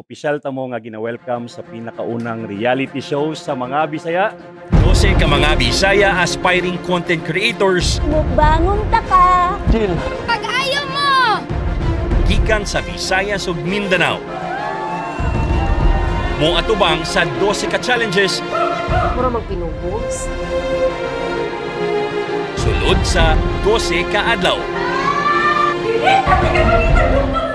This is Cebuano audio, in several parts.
Opisyal ta mo nga gina-welcome sa pinakaunang reality show sa mga Bisaya. 12 ka mga Bisaya aspiring content creators. Mukbangon ta ka. Chill. Pag-ayo mo! Gikan sa Visayas ug Mindanao. Mo atubang sa 12 ka challenges. Mura magpinubos. Sulod sa 12 ka adlaw.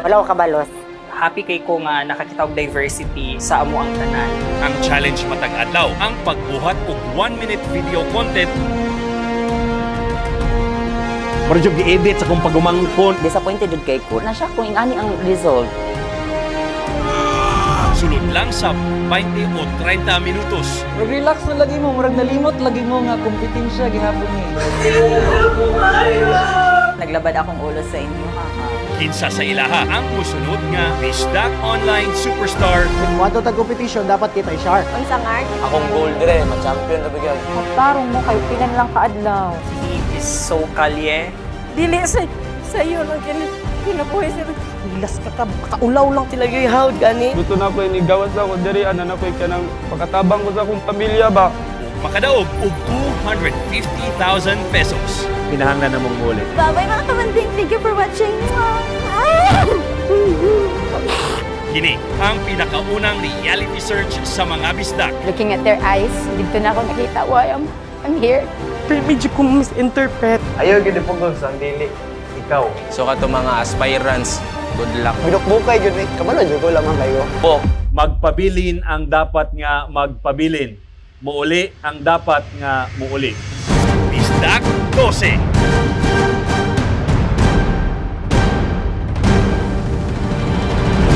Wala ko kabalos. Happy kay ko nga nakakita og diversity sa amo ang tanan. Ang challenge matag adlaw ang pagbuhat og 1-minute video content. Mura jud gi-edit sa kong pagumangkon. Disappointed jud kay ko. Na siya kung ingani ang result. Sulod lang sa 20 o 30 minutos. Relax na lagi mo, murag nalimot lagi mo nga kompetensya gihapon ni. Naglabad akong ulo sa inyo, ha. Kinsa sa ilaha ang musunod nga Bisdak Online Superstar. Kung moadto tag competition, dapat kita shark. Unsa nga? Akong goal dire, ma-champion ra bigay. Matarong mo kay pilan lang kaadlaw. He is so kalye. Dili sa sayo lang kini kinabuhi sir. Hilas ka ka, kaulaw lang sila yung hawd gani. Gusto na ko ni gawas ako diri, ana na ko kanang pakatabang ko sa akong pamilya ba. Makadaog og 250,000 pesos. Pinahanglan na mong muli. Bye-bye mga kamanding. Thank you for watching. Kini ang pinakaunang reality search sa mga Bisdak. Looking at their eyes, dito na ako nakita why I'm here. Pero medyo kong misinterpret. Ayaw gid pugos ang dili ikaw. So kato mga aspirants, good luck. Binukbukay gyud ni. Kabalo jud ko lamang kayo. Po. Magpabilin ang dapat nga magpabilin. Muuli ang dapat nga muuli. Bisdak 12.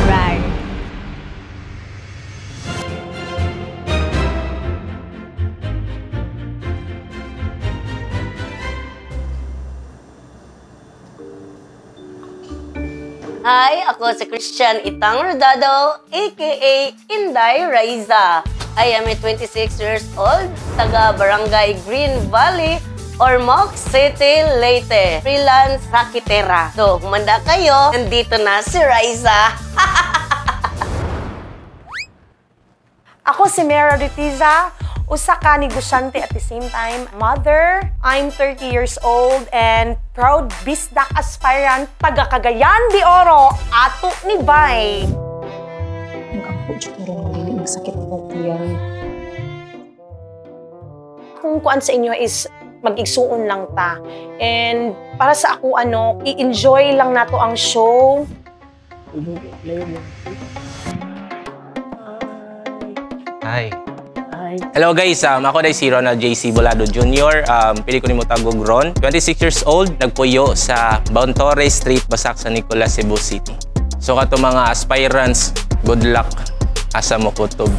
Right. Hi, ako si Christian Itang Rodado, aka Inday Raiza. I am a 26 years old, taga Barangay Green Valley, Ormoc City, Leyte. Freelance rakitera. So, humanda kayo, nandito na si Raiza. Ako si Mera Rutiza, usa ka negosyante at the same time, mother. I'm 30 years old and proud Bisdak aspirant, taga Cagayan de Oro, ato ni Bay. Nag-ako jud karon dili magsakit akong tiyan. Kung kuan sa inyo is mag-igsuon lang ta. And para sa ako ano, i-enjoy lang nato ang show. Hi. Hi. Hello guys, ako day si Ronald JC Bolado Jr. Pili ko nimo tagog Ron. 26 years old, nagpuyo sa Bontore Street, Basak, San Nicolas, Cebu City. So kato mga aspirants, good luck. Asa mo kutob.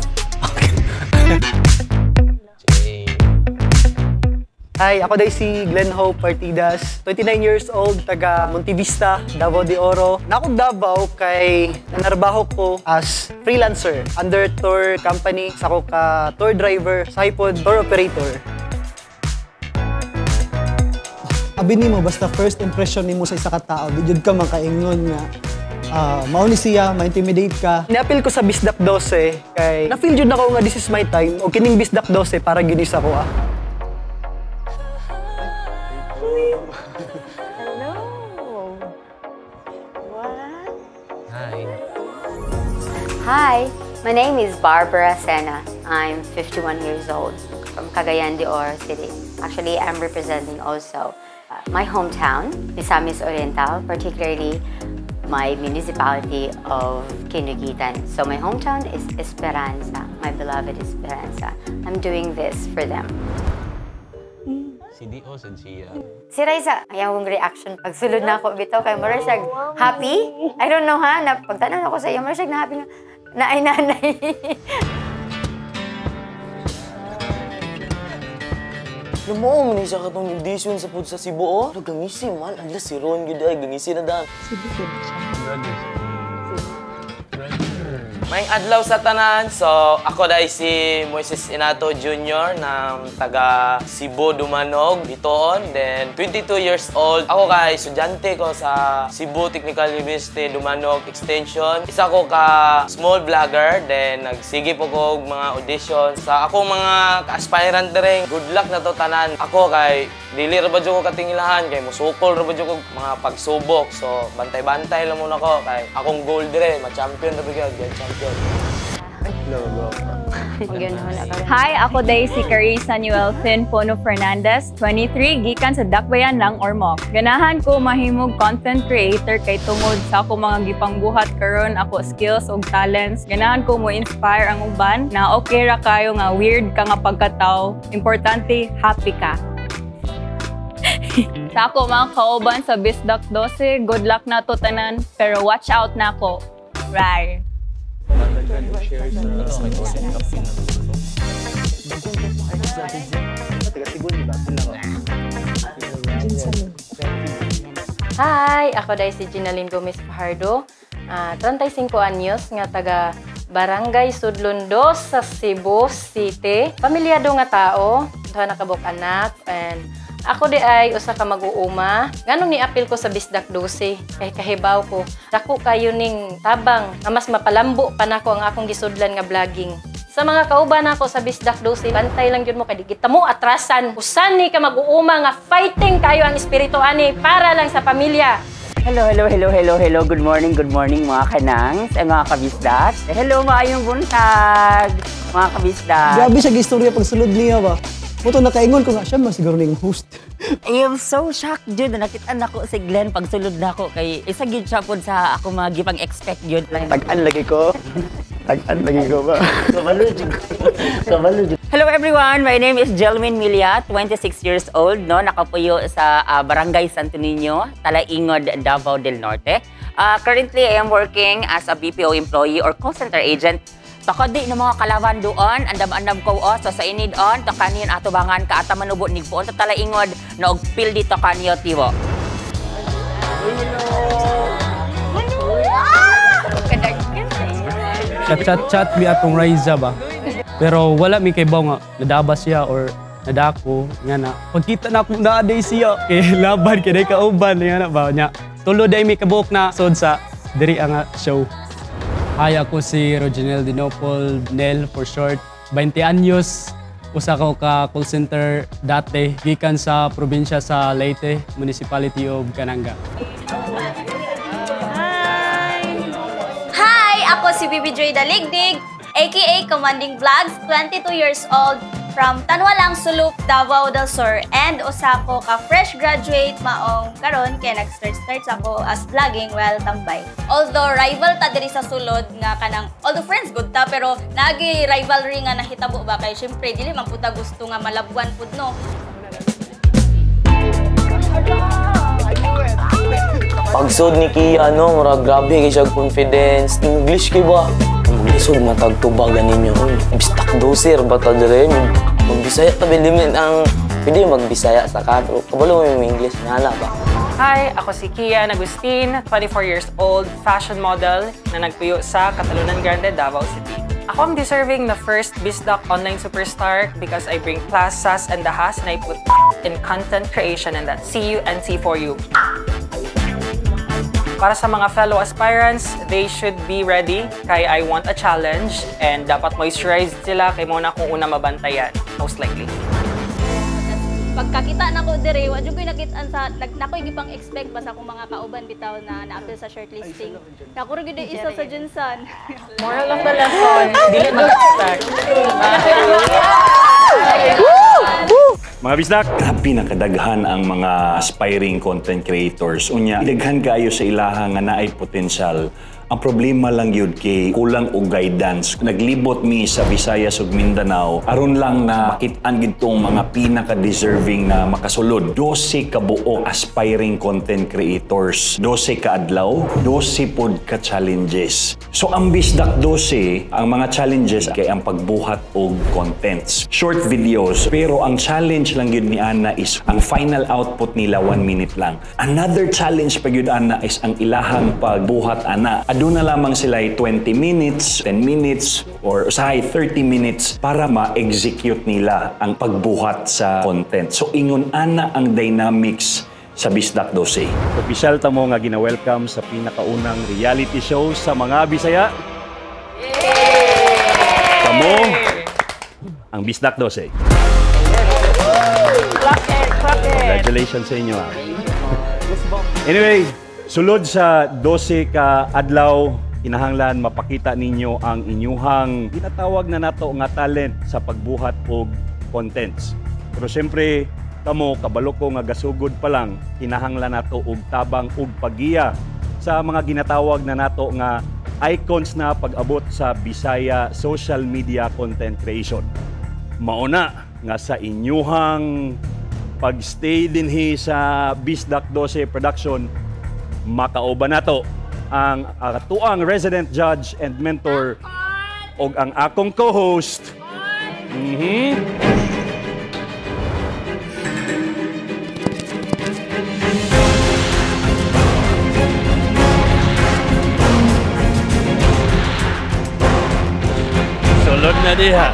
Hi, ako day si Glenn Hope Partidas, 29 years old, taga Montevista, Davao de Oro. Nakog Davao kay nanarbaho ko as freelancer under tour company, sa ako ka tour driver, sa iPod tour operator. Abi nimo basta first impression nimo sa isa ka tao, di jud ka makaingon nga mao ni siya, ma-intimidate ka. Niapil ko sa Bisdak 12 kay na-feel jud nako nga this is my time o kining Bisdak 12 para gyud sa ako ah. Hello. What? Hi. Hi, my name is Barbara Sena. I'm 51 years old from Cagayan de Oro City. Actually, I'm representing also my hometown, Misamis Oriental, particularly my municipality of Kinoguitan. So my hometown is Esperanza, my beloved Esperanza. I'm doing this for them. Si D.O. sa Gia. Si Raisa, ayaw kong reaction. Pagsulod na ako bitaw kay mura siya happy. I don't know ha, na pagtanan ako sa iyo, mura siya na happy na ay nanay. Lumuo man siya katong audition sa pud sa Cebu oh. Pero gangisi man, ang si Ron gyud ay gangisi na daan. Cebu gyud siya. Maayong adlaw sa tanan. So, ako dai si Moises Inato Jr. na taga Cebu, Dumanog, Bitoon. Then, 22 years old. Ako kay estudyante ko sa Cebu Technical University, Dumanog Extension. Isa ko ka small vlogger. Then, nagsige po ko og mga audition. Sa akong mga ka-aspirant diri, good luck na to tanan. Ako kay dili ra ba jud ko katingilahan kay musukol ra ba jud ko mga pagsubok. So, bantay-bantay lang muna ko kay akong goal dire, ma-champion ra ba gyud, grand champion. Hi, ako day si Carissa Newell Thin Pono Fernandez, 23, gikan sa Dakbayan ng Ormoc. Ganahan ko mahimog content creator kay tungod sa ako mga gipangbuhat karon ako skills ug talents. Ganahan ko mo inspire ang uban na okay ra kayo nga weird ka nga pagkatao. Importante, happy ka. Sa ako mga kauban sa Bisdak 12, good luck na to tanan, pero watch out na ako. Right. Hi! Ako dahil si Ginaline Gomez Fajardo, 35 anyos nga taga Barangay Sudlon 2 sa Cebu City. Pamilyado nga tao, duha na kabuk anak, and ako di ay usa ka mag-uuma. Nganong niapil ko sa Bisdak 12 kay kahibaw ko. Dako kayo ning tabang nga mas mapalambo pa nako ang akong gisudlan nga vlogging. Sa mga kauban nako sa Bisdak 12, bantay lang gyud mo kay di kita mo atrasan. Usan ni ka mag-uuma nga fighting kayo ang espiritu ani para lang sa pamilya. Hello, hello, hello, hello, hello. Good morning mga kanangs and mga kabisdak. Hello, maayong buntag, mga kabisdak. Grabe siya istorya pagsulod niya ba. Muto nakaingon ko nga siya man siguro ning host. I am so shocked jud nakita nako si Glenn pagsulod nako kay isa gyud siya pod sa ako mga gipang-expect gyud. Tag-an lagi ko. Tag-an lagi ko ba. Kabalo jud. Kabalo jud. Hello everyone, my name is Jelmin Milia, 26 years old, no, nakapuyo sa Barangay Santo Niño, Talaingod, Davao del Norte. Currently I am working as a BPO employee or call center agent. Takadi ng mga kalaban doon, andam-andam ko o, so sa inid on, takaniyon atubangan ka at manubo nigpuon, tatalaingod, na og pil dito kaniyo tiwo. Chat-chat mi atong Raiza ba? Pero wala mi kay nga nadaba siya or nadako nga na. Pagkita na akong naaday siya kay laban kay kauban nga na ba nya. Tulo day mi kabuok na sod sa diri ang show. Hi, ako si Roginel Dinopol, Nel for short. 20 anyos, usa ko ka call center dati, gikan sa probinsya sa Leyte, Municipality of Kananga. Hi! Hi! Ako si Bibi Joy Daligdig, aka Commanding Vlogs, 22 years old, from Tanwalang Sulup, Davao del Sur, and usa ko ka fresh graduate maong karon kay nag-start ako as vlogging while tambay. Although rival ta diri sa sulod nga kanang although friends good ta pero naagi rivalry nga nahitabo ba kay syempre dili man pud ta gusto nga malabuan pud no. Pagsud ni Kia no, murag grabe kay siya confidence. English kay ba? Lisod matagtubag ninyo. Bisdak 12 ba ta dire? Magbisaya ta limit ang pwede magbisaya sa ka pero kabalo mo yung English nga ba. Hi, ako si Kia Agustin, 24 years old, fashion model na nagpuyo sa Catalunan Grande, Davao City. Ako ang deserving na first Bisdak online superstar because I bring class, sass, and dahas, and I put in content creation, and that's C-U-N-C for you. Para sa mga fellow aspirants, they should be ready kay I want a challenge and dapat moisturized sila kay muna kung una mabantayan, most likely. Pagkakita nako dire, wa jud koy nakitaan sa nakoy gipang expect basta akong mga kauban bitaw na naapil sa shortlisting. Nako ra gyud isa sa Jensen. Moral of the lesson, dili mag-expect. Mga bisdak, grabe na kadaghan ang mga aspiring content creators. Unya, daghan kayo sa ilaha nga naay potensyal. Ang problema lang yun kay kulang og guidance. Naglibot mi sa Visayas ug Mindanao aron lang na makit-an gitong mga pinaka-deserving na makasulod. 12 ka buok aspiring content creators, 12 ka adlaw, 12 pod ka challenges. So ang Bisdak 12, ang mga challenges kay ang pagbuhat og contents, short videos, pero ang challenge lang gyud ni Ana is ang final output nila 1 minute lang. Another challenge pa gyud Ana is ang ilahang pagbuhat ana. Aduna lamang sila ay 20 minutes, 10 minutes, or usahay 30 minutes para ma-execute nila ang pagbuhat sa content. So ingon ana ang dynamics sa Bisdak 12. Opisyal ta mo nga gina-welcome sa pinakaunang reality show sa mga Bisaya. Kamo ang Bisdak 12. Clap it, clap it. Congratulations sa inyo. Anyway, sulod sa 12 ka adlaw, kinahanglan mapakita ninyo ang inyuhang ginatawag na nato nga talent sa pagbuhat og contents. Pero siyempre, kamo kabalo ko nga gasugod pa lang, kinahanglan nato og tabang ug paggiya sa mga ginatawag na nato nga icons na pag-abot sa Bisaya social media content creation. Mauna nga sa inyuhang pagstay dinhi sa Bisdak 12 production, makauban nato ang atuang resident judge and mentor og ang akong co-host. Sulod na diha.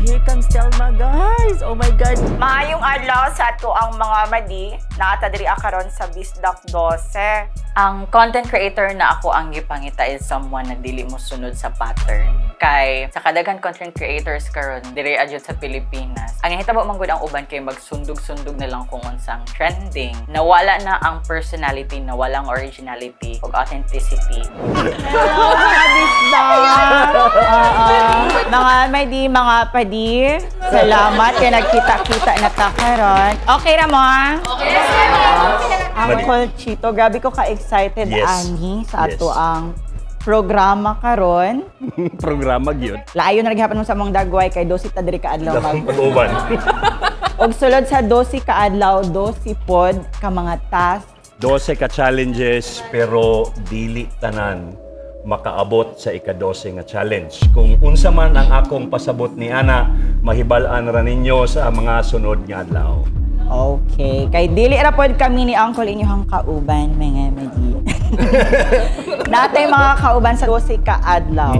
Here comes Telma, guys. Oh my God. Maayong adlaw sa ato ang mga madi. Naata diri karon sa Bisdak 12. Ang content creator na ako ang gipangita is someone na dili mo sunod sa pattern. Kay sa kadaghan content creators karon diri adyo sa Pilipinas. Ang hitabo man gud ang uban kay magsundog-sundog na lang kung unsang trending. Nawala na ang personality, nawala ang originality ug authenticity. Hello, mga Bisdak! Mga madi, mga padi, salamat kay nagkita-kita na ta karon. Okay ra mo? Okay. Uncle Chito, grabe ko ka-excited, Yes. ani, sa ato Yes. ang programa karon. Programa gyud. Laayo na naghapon mo sa among dagway kay 12 ta diri ka adlaw mag. Pag-uban. Og sulod sa 12 ka adlaw, 12 pod ka mga task. 12 ka challenges pero dili tanan makaabot sa ika-12 nga challenge. Kung unsa man ang akong pasabot ni Ana, mahibal-an ra ninyo sa mga sunod nga adlaw. Okay, kay dili ra pod kami ni Uncle inyong kauban mga madi. Natay mga kauban sa 12 ka adlaw.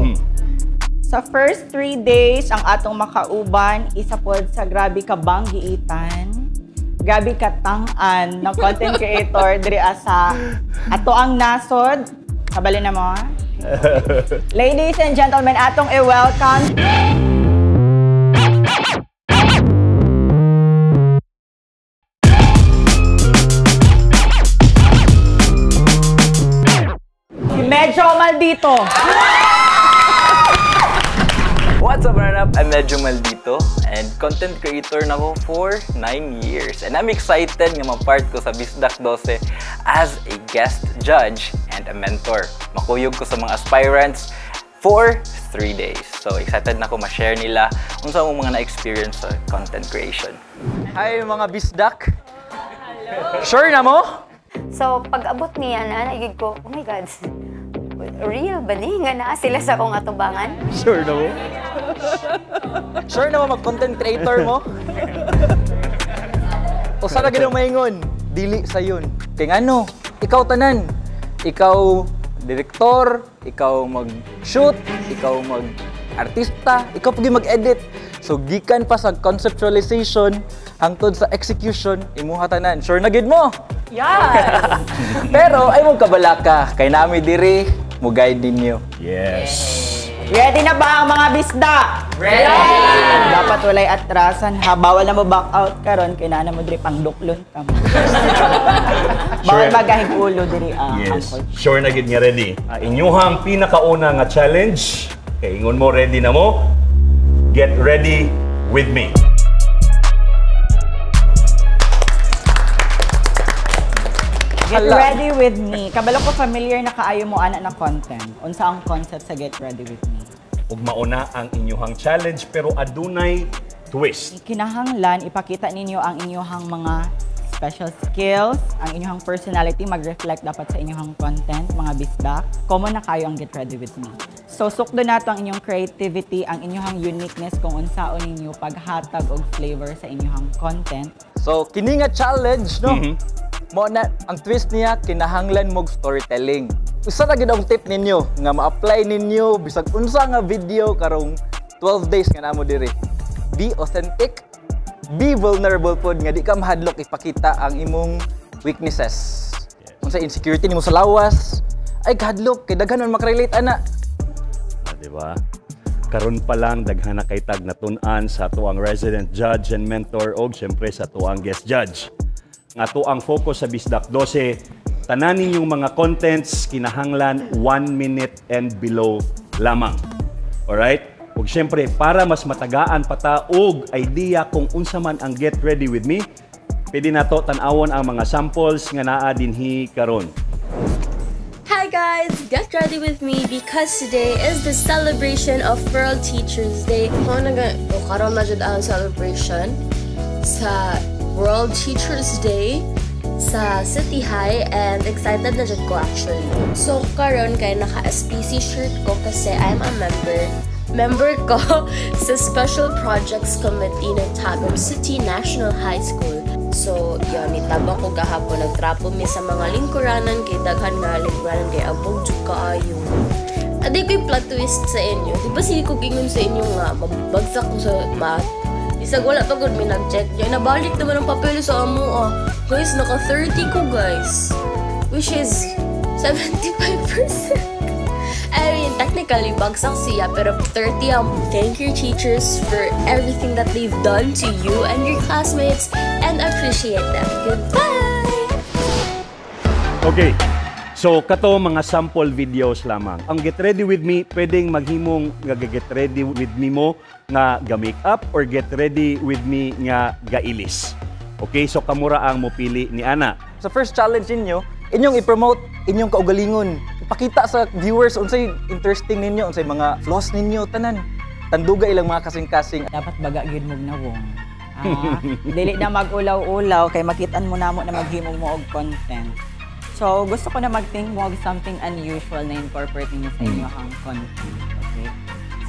Sa first 3 days, ang atong makauban, isa pod sa grabe ka banggiitan, grabe ka tang-an ng content creator diri asa ato ang nasod. Kabali na mo. Ladies and gentlemen, atong i-welcome si Medyo Maldito. What's up, Ranap? I'm Medyo Maldito and content creator na ko for 9 years. And I'm excited nga ma-part ko sa Bisdak 12 as a guest judge and a mentor. Makuyog ko sa mga aspirants for 3 days. So excited na ko ma-share nila unsa akong mga na-experience sa content creation. Hi mga Bisdak! Hello! Sure na mo? So, pag abot niya na, naigig ko, oh my God, real ba ni? Nga naa sila sa akong atubangan? Sure na mo? Sure na mo mag-content creator mo? O sana ganun maingon, dili sayon. Kaya ano, ikaw tanan. Ikaw direktor, ikaw mag-shoot, ikaw mag-artista, ikaw pag mag-edit. So gikan pa sa conceptualization hangtod sa execution, imuha tanan. Sure na gid mo? Yes! Pero ay mong kabalaka, kay nami diri mo guide ninyo. Yes. Ready na ba ang mga bisda? Ready! Dapat walay atrasan ha. Bawal na mo back out karon kay naa na mo diri pang duklon ka mo. Bawal bagahig ulo diri ah. Yes. Sure na gid nga ready. Inyuhang pinakauna nga challenge, kay ingon mo ready na mo. Get ready with me. Get ready with me. Kabalo ko familiar na kaayo mo ana na content. Unsa ang concept sa Get Ready with Me? Ug mauna ang inyuhang challenge pero adunay twist. Kinahanglan ipakita ninyo ang inyuhang mga special skills, ang inyong personality mag-reflect dapat sa inyong content, mga bisdak. Common na kayo ang Get Ready With Me. So, sukdo nato ang inyong creativity, ang inyong uniqueness kung unsaon ninyo paghatag og flavor sa inyong content. So kini nga challenge, no? Mo na ang twist niya, kinahanglan mog storytelling. Usa ra gid ang tip ninyo nga ma-apply ninyo bisag unsa nga video karong 12 days nga namo diri. Be authentic, be vulnerable pod nga di ka mahadlok ipakita ang imong weaknesses. Unsa insecurity nimo sa lawas, ay kahadlok kay daghan man makarelate ana. Ah, di ba? Karon pa lang daghan na kay tag natun-an sa atuang resident judge and mentor og syempre sa atuang guest judge. Ang atuang focus sa Bisdak 12, tanan ninyong mga contents kinahanglan 1 minute and below lamang. Alright? Ug syempre para mas matagaan pa ta og idea kung unsa man ang Get Ready With Me, pwede nato tan-awon ang mga samples nga naa dinhi karon. Hi guys, get ready with me because today is the celebration of World Teachers Day. Mo na karon na jud ang celebration sa World Teachers Day sa City High and excited na jud ko actually. So karon kay naka SPC shirt ko kasi I'm a member ko sa Special Projects Committee ng Tagum City National High School. So, yun, nitabang ko gahapon, nagtrapo mi sa mga lingkuranan, kay daghan nga lingkuranan, kay abog jud kaayo. Aday ko'y plot twist sa inyo. Di ba sige ko gingon sa inyo nga, mabagsak ko sa math. Isag wala pa gud may nag-check niya. Nabalik naman ang papel sa amo ah. Guys, naka 30 ko guys. Which is 75%. I mean, technically, bagsak siya, pero 30 ang. Thank your teachers for everything that they've done to you and your classmates and appreciate them. Goodbye! Okay. So kato mga sample videos lamang. Ang Get Ready With Me, pwedeng maghimong nga get ready with me mo nga ga-make up or get ready with me nga gailis. Okay, so kamura ang mopili ni ana. Sa first challenge ninyo, inyong i-promote inyong kaugalingon. Ipakita sa viewers unsay interesting ninyo, unsay mga flaws ninyo tanan. Tanduga ilang mga kasing-kasing. Dapat baga gyud mog nawong. Dili na mag-ulaw-ulaw kay makitaan mo namo na maghimo mo og content. So, gusto ko na mag-think mo og something unusual na incorporate ninyo sa inyong content. Okay?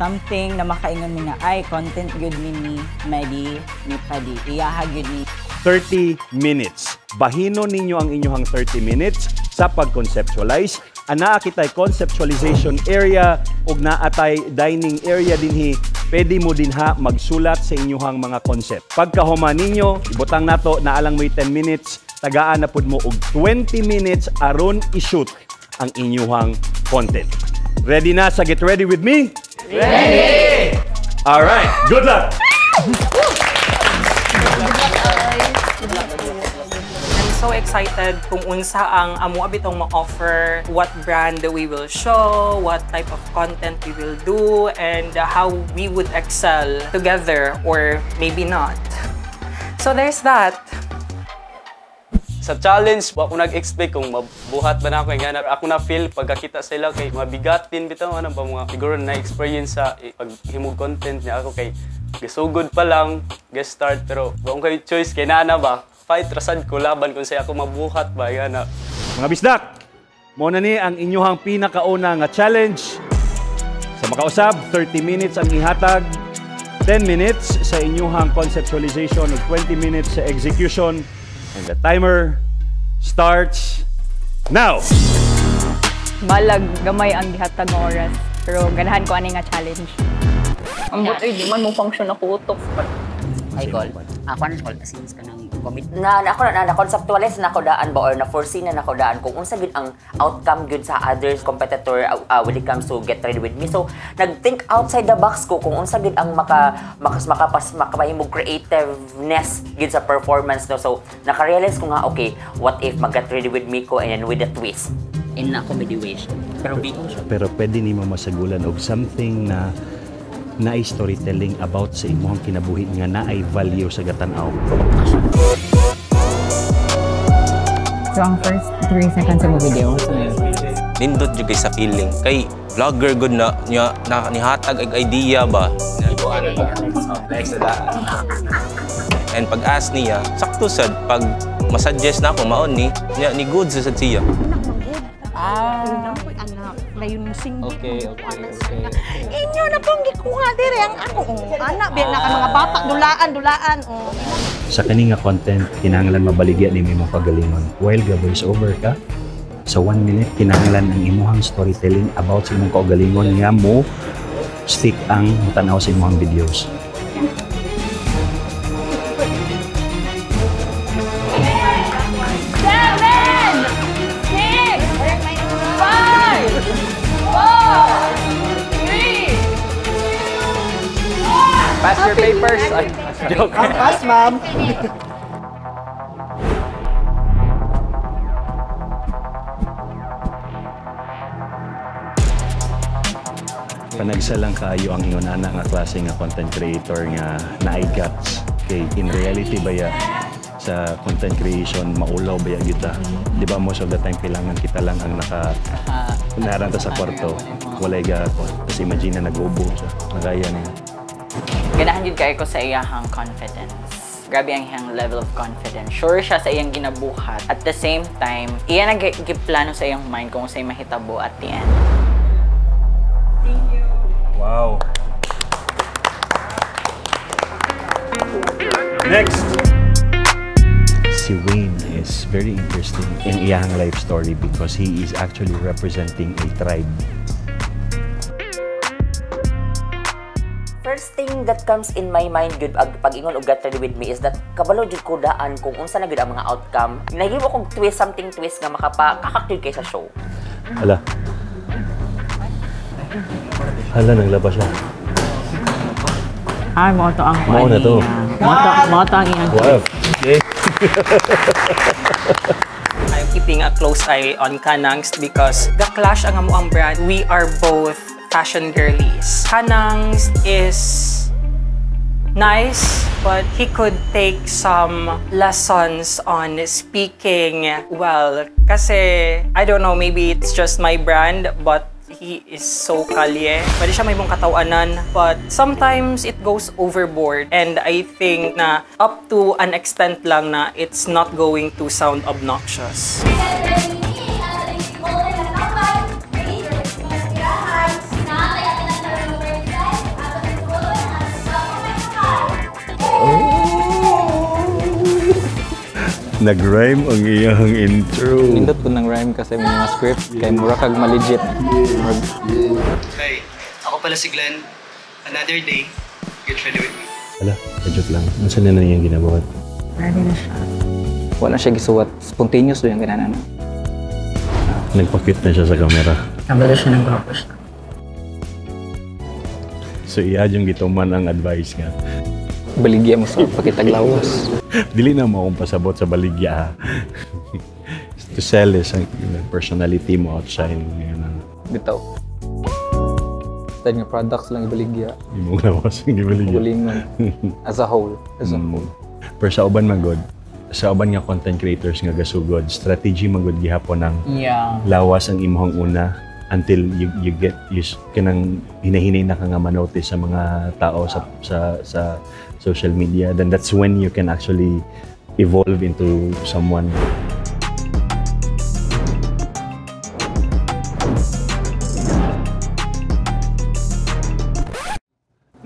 Something na makaingon mi nga ay content gyud mi ni Medi ni Padi. Iyaha gyud ni 30 minutes. Bahino ninyo ang inyong 30 minutes sa pag-conceptualize. Anaa kitay conceptualization area ug naatay dining area dinhi. Pwede mo dinha magsulat sa inyong mga concept. Pagkahuman ninyo, ibutang nato naalang mo'y 10 minutes, tagaan na pud mo og 20 minutes aron i-shoot ang inyong content. Ready na sa Get Ready With Me? Ready! All right, good luck! I'm so excited kung unsa ang amo bitong ma-offer, what brand we will show, what type of content we will do, and how we would excel together or maybe not. So there's that. Sa challenge, wa ko nag-expect kung mabuhat ba na ako. Nga ako na feel pagkakita sila kay mabigat din bitaw ano ba mga siguro na experience sa paghimog content niya ako kay gasugod pa lang, guest start pero wa ko kay choice kay nana ba. Fight rasad ko laban kung say ako mabuhat ba nga na. Mga bisdak, mo na ni ang inyuhang pinakauna nga challenge. Sa makausab, 30 minutes ang ihatag, 10 minutes sa inyuhang conceptualization ug 20 minutes sa execution. And the timer starts now. Balag gamay ang gihatag nga oras, pero ganahan ko ani nga challenge. Ambot ay di man mo function ako utok. Ay, Gol. Ako na Gol, since ka nang commit. Na ako na na-conceptualize na ako daan ba or na-foresee na ako daan kung unsa gyud ang outcome gyud sa others competitor when it comes to Get Ready With Me. So, nag-think outside the box ko kung unsa gyud ang makapahimog creativeness gyud sa performance, no. So, naka-realize ko nga, okay, what if mag-get ready with me ko and then with a twist? In a comedy way. Pero Pero pwede nimo masagulan og something na naay storytelling about sa imong kinabuhi nga naay value sa gatan-aw. So, ang first 3 seconds sa video, so Nindot jud kay sa feeling kay vlogger good na niya na nihatag og idea ba. And pag-ask niya, sakto sad pag masuggest na ako maon ni niya ni good sa sad siya. Ah. Okay, okay. Inyo na pong gikuha dire ang ako. Oh. Anak, biya na ka mga bata, dulaan, dulaan. Oh. Sa kani nga content, kinahanglan mabaligya ni imong kagalingon. While ga voice over ka, sa 1 minute kinahanglan ang imuhang storytelling about sa imong kaugalingon nga mo stick ang mutanaw sa imong videos. 7, 6, 5, 4, 3, 2, Pass your papers. Ay, joke. Pass, ma'am. Panagsa lang kayo ang ingon ana nga klase nga content creator nga naay guts. Kay in reality baya sa content creation maulaw baya kita. Di ba most of the time kailangan kita lang ang naka naranta sa kwarto. Walay ga kasi imagine na nag-ubo siya. Nagaya niya. Ganahan jud kaayo ko sa iyahang confidence. Grabe ang iyang level of confidence. Sure siya sa iyang ginabuhat. At the same time, iya nag-giplano sa iyang mind kung unsay mahitabo at the end. Wow. Next. Si Wayne is very interesting in iyang life story because he is actually representing a tribe. First thing that comes in my mind gyud pag ingon og get ready with me is that kabalo jud ko daan kung unsa na gyud ang mga outcome. Nahimo kog twist, something twist nga makapa kakak gyud kay sa show. Hala. Hala, naglaba siya. Ay, mo to ang Mao na to. Mo to ang iyang. Wow. Okay. I'm keeping a close eye on Kanangs because the clash ang amo ang brand. We are both fashion girlies. Kanangs is nice, but he could take some lessons on speaking well. Kasi, I don't know, maybe it's just my brand, but he is so kalye. Pwede siya may mong katawanan, but sometimes it goes overboard. And I think na up to an extent lang na it's not going to sound obnoxious. Nag-rhyme ang iyang intro. Nindot po ng rhyme kasi may mga script kay mura kag malegit. Hi, ako pala si Glenn. Another day, get ready with me. Hala, kadyot lang. Unsa na niyang ginabuhat? Ready na siya. Wala siya gisuwat. Spontaneous do yung gananan. Nagpa-cute na siya sa camera. Kabalo siya ng gwapo siya. So iya yung gituman ang advice nga. Baligya mo sa pakitaglawas. Dili na mo akong pasabot sa baligya. Ha? To sell is ang personality mo outshine. Bitaw. Dahil nga products lang ibaligya. Imong lawas ang ibaligya. Ulingon. As a whole. As a whole. Pero sa uban man god, sa uban nga content creators nga gasugod, strategy man god gihapon ang lawas ang imong una until you get used kanang hinahinay na ka nga manotice sa mga tao sa social media, then that's when you can actually evolve into someone.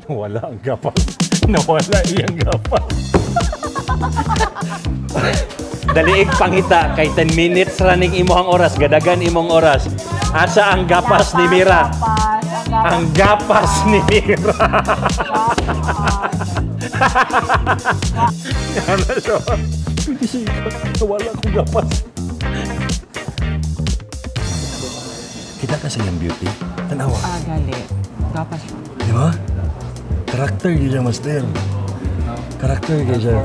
Nawala ang gapas. Nawala iyang gapas. Daliig pangita kay 10 minutes running imong oras, gadagan imong oras. Asa ang gapas ni Mira? Ang gapas ni Mira. Ano siya? Wala akong gapas. Kita ka sa iyang beauty. Tanawa. Ah, gali. Gapas siya. Di ba? Karakter yun siya, master. Karakter yun siya.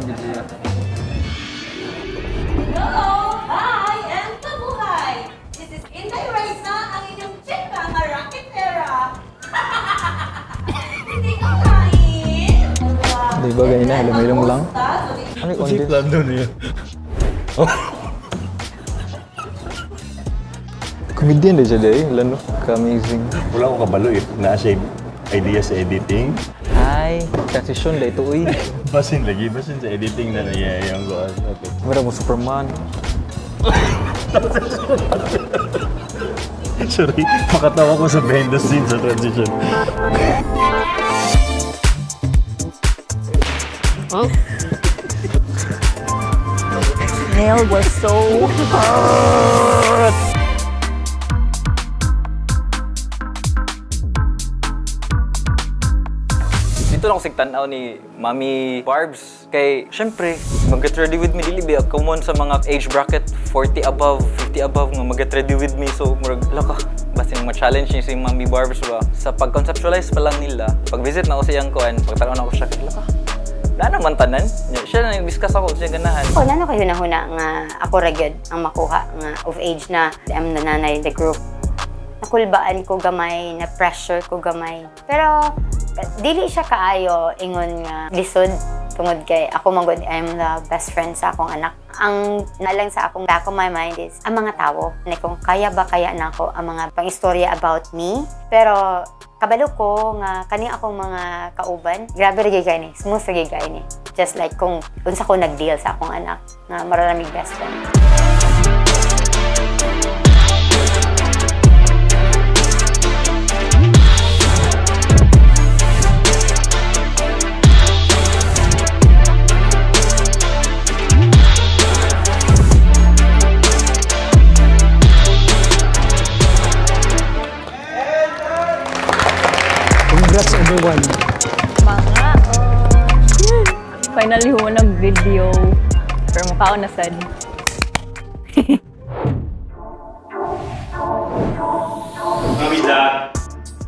Hello! Hi! And mabuhay! This is Inday Raisa, ang inyong chika nga raketera. Hindi ko kain. Di ba ganyan na? Lumaylong lang? Ano yung Kasi plano niya. Comedian din siya day. Lano, ka-amazing. Wala akong kabalo eh. Nasa idea sa editing. Ay, transition na ito uy. Basin lagi, basin sa editing na nangyayang ko. Mura mo Superman. Sorry, makatawa ko sa behind the scenes sa transition. Oh? nail was so hurt. Dito lang ako sigtan-aw ni Mami Barbs. Kay, syempre, mag-get ready with me, dili ba? Common sa mga age bracket, 40 above, 50 above, nga mag-get ready with me. So, murag, laka, basin ma-challenge niya si Mami Barbs ba? Sa pag-conceptualize pa lang nila, pag-visit na ako sa iyang kuan, pagtanaw na ako siya, laka, na naman tanan. Siya na nag-discuss ako, siya ganahan. Ako, nano kayo nahuna nga ako ra gyud ang makuha nga of age na I'm the nanay in the group. Nakulbaan ko gamay, na pressure ko gamay. Pero dili siya kaayo ingon nga lisod tungod kay ako man gud, I'm the best friend sa akong anak. Ang nalang sa akong back of my mind is ang mga tawo. Na kung kaya ba kaya nako ang mga pangistorya about me. Pero kabalo ko nga kani akong mga kauban, grabe ra gyud kay ni, smooth ra gyud kay ni. Just like kung unsa ko nag-deal sa akong anak nga mararamig best friend. Congrats everyone. Mga finally ho nag-video. Pero mukha ko na sad. Mga Bisdak,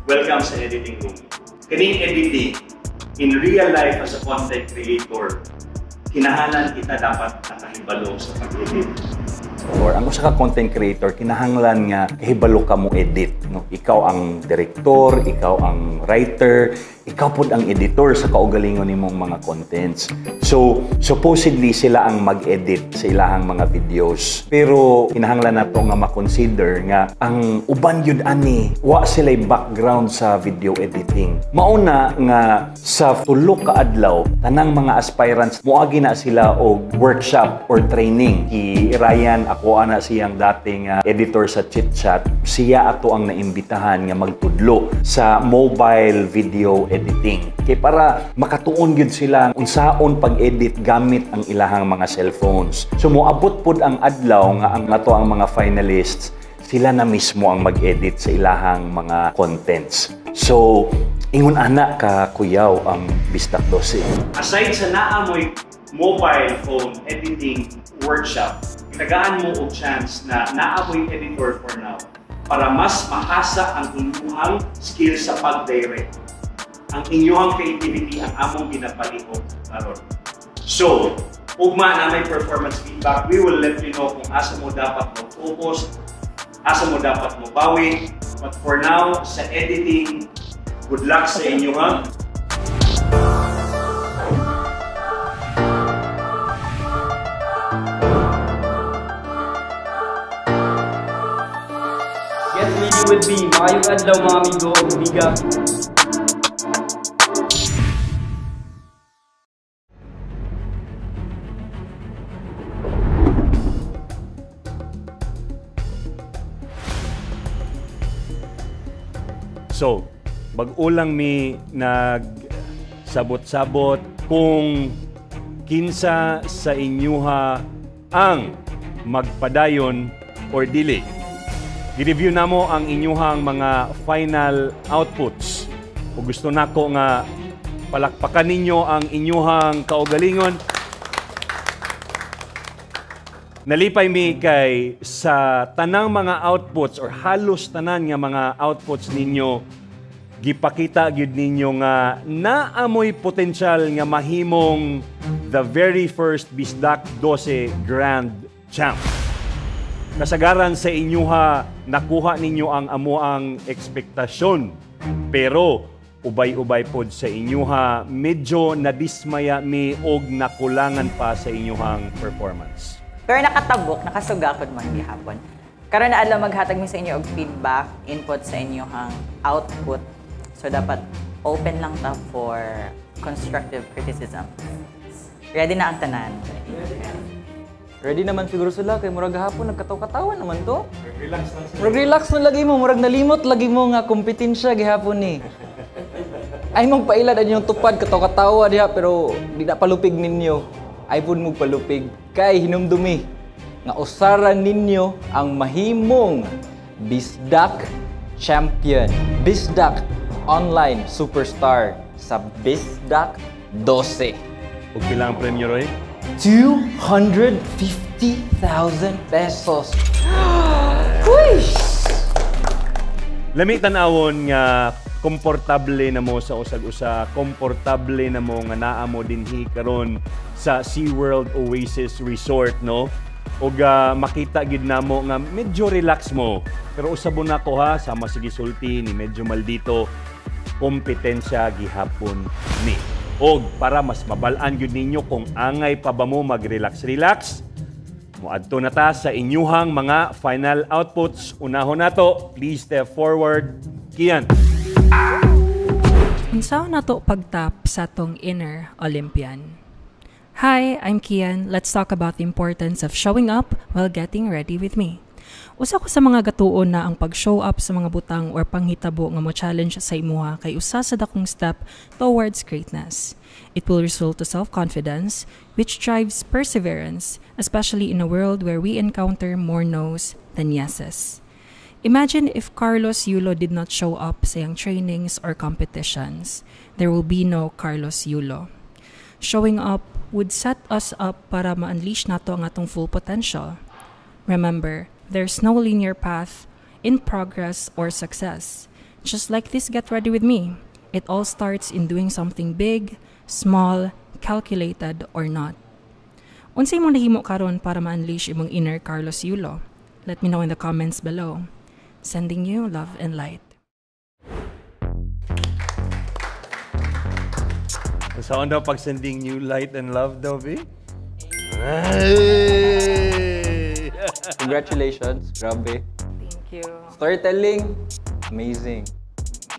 welcome sa editing room. Kaning editing, in real life as a content creator, kinahalan kita dapat nakahibalo sa pag-edit. Or ang usa ka content creator, kinahanglan nga kahibalo ka mo edit, no? Ikaw ang director, ikaw ang writer, ikaw pud ang editor sa kaugalingon nimong mga contents. So, supposedly sila ang mag-edit sa ilahang mga videos. Pero kinahanglan nato nga ma-consider nga ang uban gyud ani, wa sila'y background sa video editing. Mauna nga sa tulo ka adlaw, tanang mga aspirants moagi na sila og workshop or training. Si Ryan, ako ana siyang dating editor sa Chit Chat, siya ato ang naimbitahan nga magtudlo sa mobile video editing. Kay para makatuon gyud sila unsaon pag-edit gamit ang ilahang mga cellphones. So moabot pud ang adlaw nga ang ato ang mga finalists, sila na mismo ang mag-edit sa ilahang mga contents. So ingon ana ka kuyaw ang Bisdak 12. Aside sa naamoy mobile phone editing workshop, tagaan mo og chance na naamoy editor for now para mas mahasa ang inyong skill sa pag-direct. Ang inyong creativity ang among ginapalihok karon. So, ugma na may performance feedback, we will let you know kung asa mo dapat mag-focus, asa mo dapat mobawi. But for now, sa editing, good luck sa inyo, ha? Get ready with me. Maayong adlaw mga amigo, amiga. So, bag-o lang mi nagsabot-sabot kung kinsa sa inyuha ang magpadayon or dili. Gi-review namo ang inyuhang mga final outputs. O gusto nako nga palakpakan ninyo ang inyuhang kaugalingon. Nalipay mi kay sa tanang mga outputs or halos tanan nga mga outputs ninyo, gipakita gyud ninyo nga naamoy potensyal nga mahimong the very first Bisdak 12 Grand Champ. Kasagaran sa inyuha, nakuha ninyo ang amuang ekspektasyon. Pero ubay-ubay pod sa inyuha, medyo nadismaya mi og nakulangan pa sa inyuhang performance. Pero nakatabok, nakasugakod man gihapon. Karon na adlaw maghatag mi sa inyo og feedback, input sa inyong output. So dapat open lang ta for constructive criticism. Ready na ang tanan. Ready naman siguro sila kay murag hapon nagkataw-katawan naman to. Relax lang sila. Murag relax na lagi mo, murag nalimot lagi mo nga kompetensya gihapon ni. Ay mong pailad ang inyong tupad kataw-katawa diha pero di na palupig ninyo. Ay pud mo palupig kay hinumdumi. nga usara ninyo ang mahimong Bisdak Champion, Bisdak Online Superstar sa Bisdak 12. Ug pila ang premyo, Roy? 250,000 pesos. Uy! Lami tan-awon nga komportable na mo sa usag-usa, komportable na mo nga naa mo dinhi karon sa SeaWorld Oasis Resort, no? Ug makita gid namo nga medyo relax mo. Pero usabon nako ha, sama sige sulti ni medyo maldito, kompetensya gihapon ni. Og para mas mabal-an gyud ninyo kung angay pa ba mo mag-relax-relax, moadto na ta sa inyuhang mga final outputs. Unahon nato, please step forward, Kian. Unsaon nato pagtap sa atong inner Olympian? Hi, I'm Kian. Let's talk about the importance of showing up while getting ready with me. Usa ko sa mga gatuon na ang pag-show up sa mga butang or panghitabo nga mo challenge sa imuha kay usa sa dakong step towards greatness. It will result to self-confidence, which drives perseverance, especially in a world where we encounter more no's than yeses. Imagine if Carlos Yulo did not show up sa iyang trainings or competitions. There will be no Carlos Yulo. Showing up would set us up para ma-unleash nato ang atong full potential. Remember, there's no linear path in progress or success. Just like this Get Ready With Me, it all starts in doing something big, small, calculated, or not. Unsay imong nahimo karon para ma-unleash imong inner Carlos Yulo? Let me know in the comments below. Sending you love and light. Saan daw pag sending you light and love daw, B? Congratulations, grabe. Thank you. Storytelling, amazing.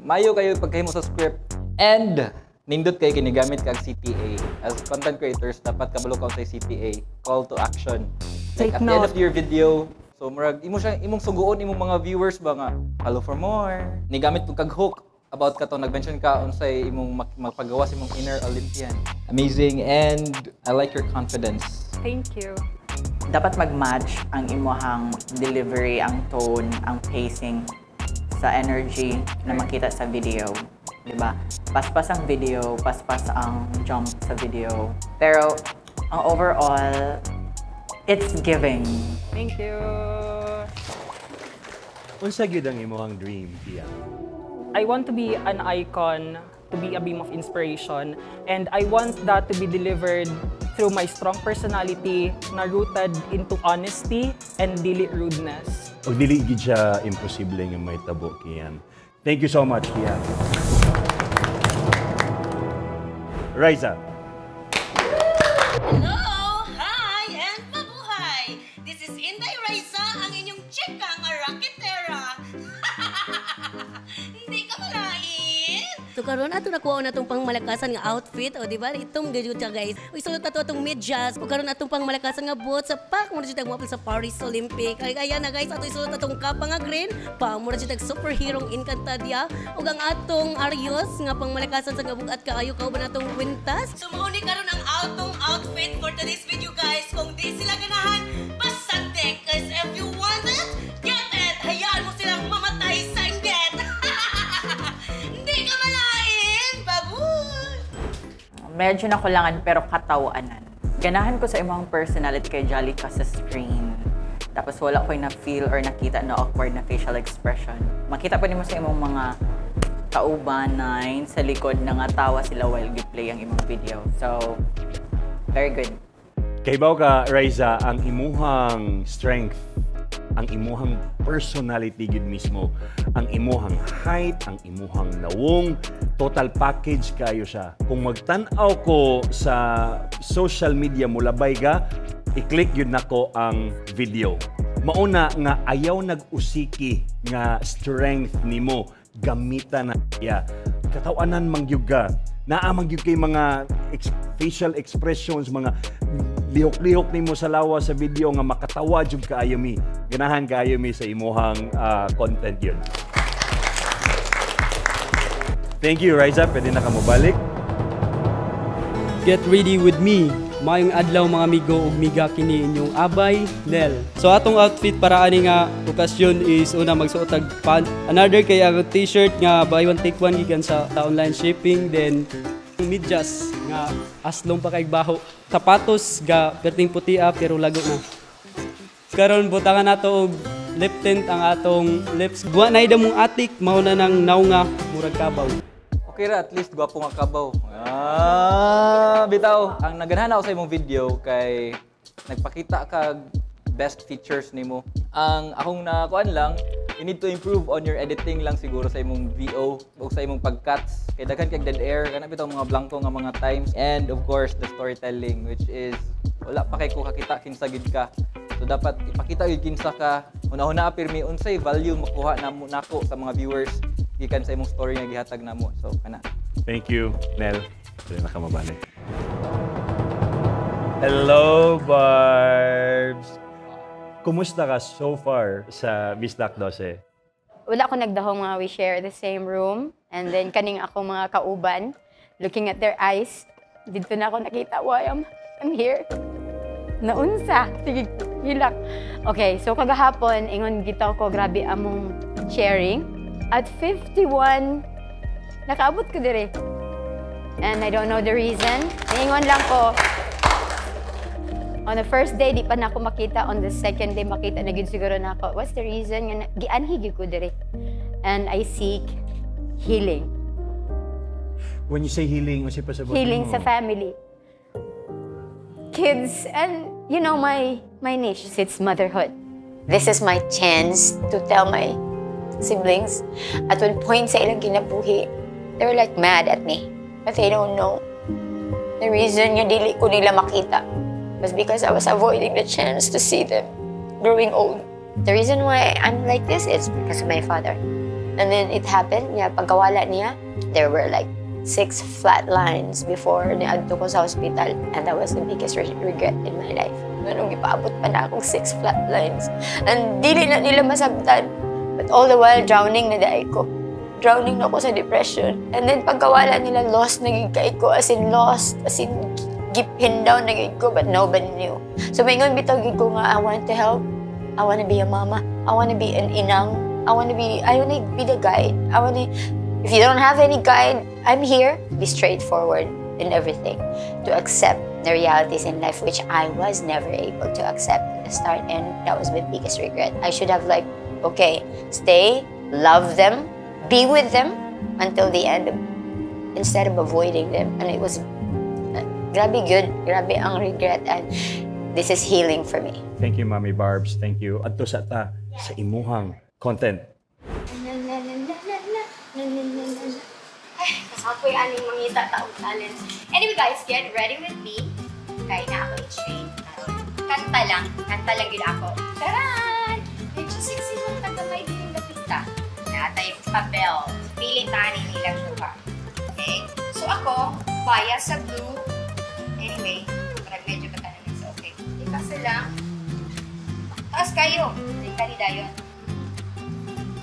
Mayo kayo pagkahimo sa script. And nindot kay kinigamit kag CTA. As content creators, dapat kabalo ka sa CTA, call to action. Like Take at the end note. of your video, so murag imo siya imong suguon imong mga viewers ba nga follow for more. Nigamit pud kag hook about kato nag-mention ka unsay imong magpagawa sa imong inner Olympian. Amazing, and I like your confidence. Thank you. Dapat mag-match ang imuhang delivery, ang tone, ang pacing sa energy na makita sa video. Diba? Paspas ang video, paspas ang jump sa video. Pero ang overall, it's giving. Thank you. Unsa gyud ang imong dream, Kian? I want to be an icon, to be a beam of inspiration, and I want that to be delivered through my strong personality na rooted into honesty and dili rudeness. Og dili gid siya imposible nga mahitabo, Kian. Thank you so much, Kian. Raisa. Hello! Hi! And mabuhay! This is Inday Raisa, ang inyong chika nga raketera. Hindi ka malain! So karon ato nakuha na atong pangmalakasan nga outfit, o di ba? Itong gyud siya, guys. Uy, sulod na to atong medyas. O karon atong pangmalakasan nga boots sa pak mo na siya moapil sa Paris Olympic. Ay ayan na guys, ato isulod atong kapa nga green, pa mo na siya superhero Encantadia. Ug ang atong Arios nga pangmalakasan sa nga bugat kaayo kauban atong kwintas. So mao ni karon ang atong outfit for today's video, guys. Kung di sila ganahan, pasante. Cause if you want it, get it! Hayaan mo silang mamatay sa inggit. Hindi ka malain! Babush! Medyo nakulangan pero katawanan. Ganahan ko sa imong personality kay jolly ka sa screen. Tapos wala ko'y na-feel or nakita na awkward na facial expression. Makita pa nimo sa imong mga kaubanay sa likod na nga tawa sila while gi-play ang imong video. So, very good. Kaybaw ka, Raisa, ang imuhang strength, ang imuhang personality gid mismo, ang imuhang height, ang imuhang nawong, total package kayo siya. Kung magtan-aw ko sa social media mulabay ka, i-click yun nako ang video. Mauna nga ayaw nag-usiki nga strength nimo, gamita na iya. Katawanan mangyug ka. Naa mangyug kay mga facial expressions, mga lihok-lihok nimo sa lawa sa video nga makatawa jud kaayo mi. Ganahan kaayo mi sa imuhang content yun. Thank you, Raisa. Pwede na ka mobalik. Get ready with me. Maayong adlaw, mga amigo ug miga, kini inyong abay Nel. So atong outfit para ani nga okasyon is una, magsuot og pant. Another kay ang t-shirt nga buy one take one gikan sa online shipping, then medyas nga aslong pa kay baho. Sapatos ga perting putia pero lago na. Karon butangan nato og lip tint ang atong lips. Buwa na mong atik, mao na nang naunga murag kabaw. Okay ra, at least gwapo nga kabaw. Ah, bitaw. Ang naganahan ako sa imong video kay nagpakita kag best features nimo. Ang akong nakuan lang, you need to improve on your editing lang siguro sa imong VO o sa imong pag-cuts. Kay daghan kag dead air, kana bitaw mga blanko nga mga times, and of course the storytelling, which is wala pa kay ko kakita kinsa gid ka. So dapat ipakita gyud kinsa ka. Una-una pirmi unsay value makuha namo nako sa mga viewers gikan sa imong story nga gihatag namo. So kana. Thank you, Nel. Dili na ka mabalik. Hello, Barbs! Kumusta ka so far sa Bisdak 12? Wala ko nagdahong mga we share the same room. And then kaning ako mga kauban, looking at their eyes, dito na ako nakita why I'm here. Naunsa, sige, hilak. Okay, so kagahapon, ingon gitaw ko, grabe among sharing. At 51, nakaabot ko dire. And I don't know the reason. Ingon lang ko, on the first day, di pa na ako makita. On the second day, makita na gyud siguro na ako. What's the reason? Nga gianhi gyud ko dire. And I seek healing. When you say healing, unsay pasabot Healing nimo? Sa family. Kids, and my niche, it's motherhood. This is my chance to tell my siblings. At one point sa ilang kinabuhi, they were like mad at me. But they don't know. The reason nga dili ko nila makita was because I was avoiding the chance to see them growing old. The reason why I'm like this is because of my father. And then it happened, yeah, pagkawala niya, there were like six flat lines before niadto ko sa hospital. And that was the biggest regret in my life. Nganong gipaabot pa na akong six flat lines. And dili na nila masabtan. But all the while, drowning na diay ko. Drowning na ako sa depression. And then pagkawala nila, lost na gyud kay ko. As in lost, as in gipin down na gyud ko, but nobody knew. So maingon bitaw gyud ko nga, I want to help. I want to be a mama. I want to be an inang. I want to be the guide. I want to, if you don't have any guide, I'm here. Be straightforward in everything. To accept the realities in life, which I was never able to accept at the start. And that was my biggest regret. I should have like, okay, stay, love them, be with them until the end, instead of avoiding them. And it was, grabe good, grabe ang regret. And this is healing for me. Thank you, Mami Barbs. Thank you. Adto sa ta sa imuhang content. Ay, kasapoy aning mangita taong talent. Anyway guys, get ready with me. Kaya na ako i-train karon. Kanta lang. Kanta lang yun ako. Taran! Medyo sexy mong tagamay din yung dapita. Natay papel. Pili tani nilang duha. Okay? So ako, bias sa blue. Anyway, parang medyo katanan, so okay. Ikaso lang. Taas kayo. Hindi ka ni dayon.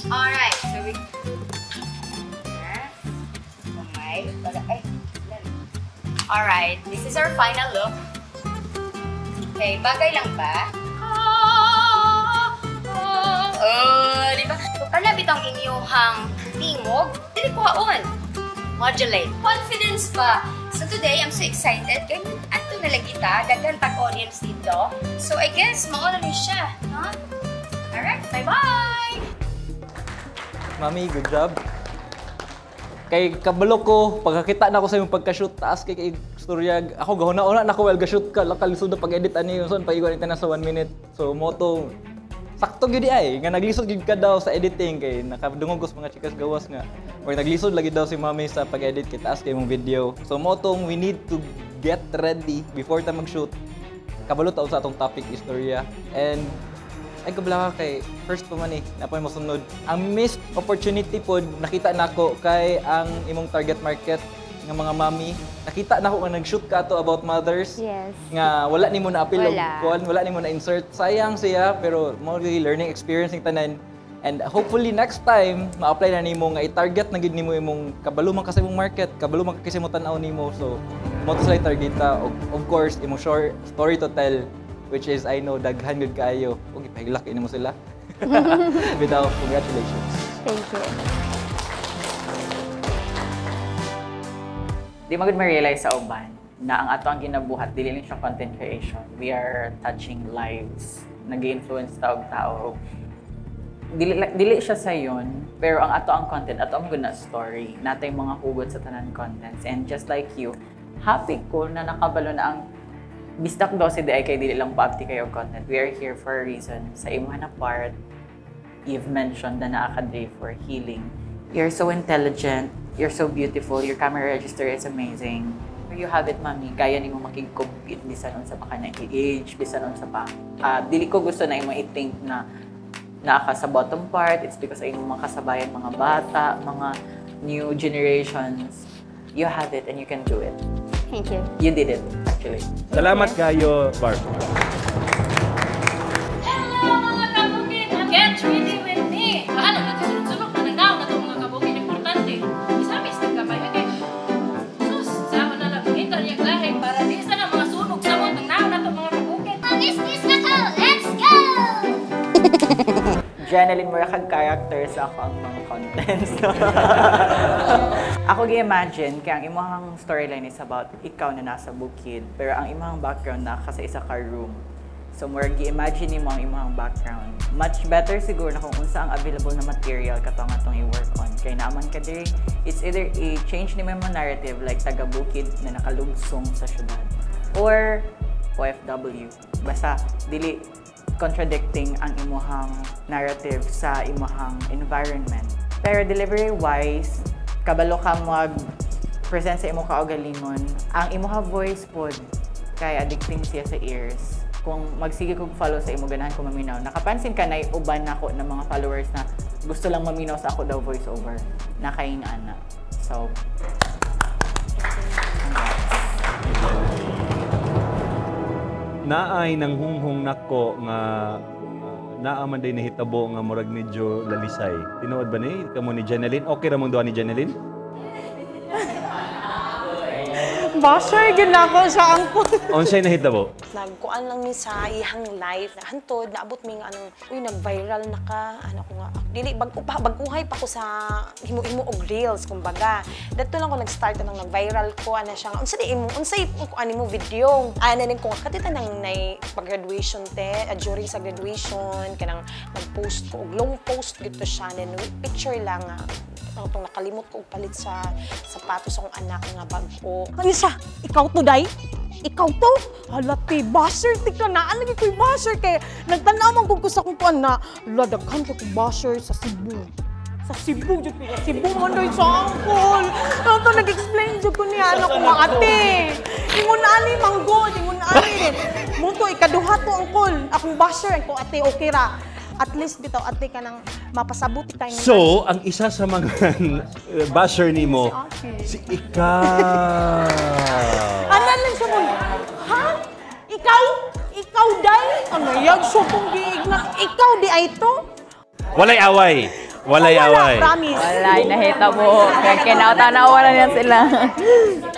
Alright, so we... Kamay. Para, ay, alright, this is our final look. Okay, bagay lang ba? Oh, di ba? So, kana bitong inyuhang tingog, dili kuhaon. Modulate. Confidence pa. So today, I'm so excited. Kaya ato na lang kita. Daghan tag audience dito. So I guess, mauna ni siya. Huh? Alright, bye-bye! Mami, good job. Kay kabalo ko, pagkakita na ako sa imong pagka-shoot, taas kay kay istorya. Ako gahuna-una na ako while ga-shoot ka, lakalisod na pag-edit ani yung son, pag-igwan na sa 1 minute. So moto sakto gyud ay nga naglisod gyud ka daw sa editing kay nakadungog ko sa mga chikas gawas nga or naglisod lagi daw si Mami sa pag-edit kay taas kay imong video. So motong we need to get ready before ta mag-shoot. Kabalo ta sa atong topic istorya. And ay kabla ka kay first pa man eh, napay mo sunod. Ang missed opportunity pod nakita nako kay ang imong target market nga mga mami. Nakita nako nga nag-shoot ka ato about mothers. Yes. Nga wala nimo na appeal og Wala. kuan, wala nimo na insert. Sayang siya pero mo gyud learning experience ning tanan. And hopefully next time ma-apply na nimo nga i-target na gid nimo imong kabalo man ka sa imong market, kabalo man ka kasi mo tan-aw nimo. So Mo to sila targeta of course imong short story to tell, which is I know daghan gud kaayo ug ipahiglak ini mo sila. Bitaw, congratulations. Thank you. Di magud ma-realize sa uban na ang ato ang ginabuhat dili lang siya content creation. We are touching lives. Nag-influence ta og tao. Dili siya sayon, pero ang ato ang content, ato ang guna story. Natay mga hugot sa tanan contents. And just like you, happy ko na nakabalo na ang Bisdak 12 di ay kay dili lang paabti kayo content. We are here for a reason. Sa imuha na part, you've mentioned na naa ka diri for healing. You're so intelligent, you're so beautiful, your camera register is amazing. You have it, mami. Kaya nimo makig-compete bisan unsa pa ka na age, bisan unsa pa. Dili ko gusto na imo i-think na naa ka sa bottom part. It's because ay imong mga kasabayan, mga bata, mga new generations. You have it and you can do it. Thank you. You did it, actually. Salamat kayo, Barb. Hello mga kabukid! Get ready with me! Paano? Nagkasunod-sunod na nang na itong mga kabukid. Importante. Isamis ng kamay. Okay. Sus, sama na lang. Kita niyang lahi para di sa na mga sunog samot ng naon na itong mga kabukid. Pag-istis na ko! Let's go! Jeneline, mura kag character sa ako ang mga contents. Ako gi-imagine kay ang imong storyline is about ikaw na nasa bukid, pero ang imong background na ka sa isa ka room. So mura gi-imagine nimo ang imong background. Much better siguro na kung unsa ang available na material katong atong i-work on. Kay naaman ka diri, it's either i-change nimo imong narrative like taga bukid na nakalugsong sa syudad or OFW. Basta dili contradicting ang imuhang narrative sa imuhang environment. Pero delivery-wise, kabalo ka mag-present sa imong kaugalingon. Ang imuha voice pod kay addicting siya sa ears. Kung magsige kog follow sa imo, ganahan ko maminaw. Nakapansin ka na uban nako ng mga followers na gusto lang maminaw sa ako daw voice over. Nakaing ana. So, naay nang hunghong nako nga naa man day nahitabo nga murag medyo lalisay. Tinuod ba ni kamo ni Jeneline? Okay ra mong duha ni Jeneline? Basher gyud nako sa angkol. Unsay nahitabo? Nagkuan lang mi sa iyang live. Hantod naabot mi nga anong uy nag-viral na ka. Ano ko nga dili bag-uhay pa ko sa himo-himo og reels kumbaga. Dadto lang ko nag-start anong nag-viral ko ana siya nga unsa di imo unsay kuan nimo video. Ana ning ko katita nang nay pag-graduation te during sa graduation kanang nag-post ko og long post gito siya then picture lang nga itong nakalimot ko og palit sa sapatos akong anak nga bag-o. Ano siya? Ikaw to, day? Ikaw to? Hala, te, basher, te ka na. Lagi ko'y basher. Kaya nagtanaw man kung sa akong kuan na, ladaghan ko kong basher sa Cebu. Sa Cebu, dyan ko. Cebu man doon sa angkol. Ito, nag-explain dyan ko niya, ano ko mga ate. Ingon ani, manggod. Ingon ani rin. Muto, ikaduha to, angkol. Akong basher, angkol, ate, okay ra. At least bitaw ate ka nang mapasabot tayo. So, ang isa sa mga basher nimo, si ikaw. Ano lang siya mo? Ha? Ikaw? Ikaw, day? Ano yan? So, kung giig na, ikaw di ay to? Walay away. Walay Wala, away. promise. Walay, nahita mo. Kaya kinauta-nawa na niya sila.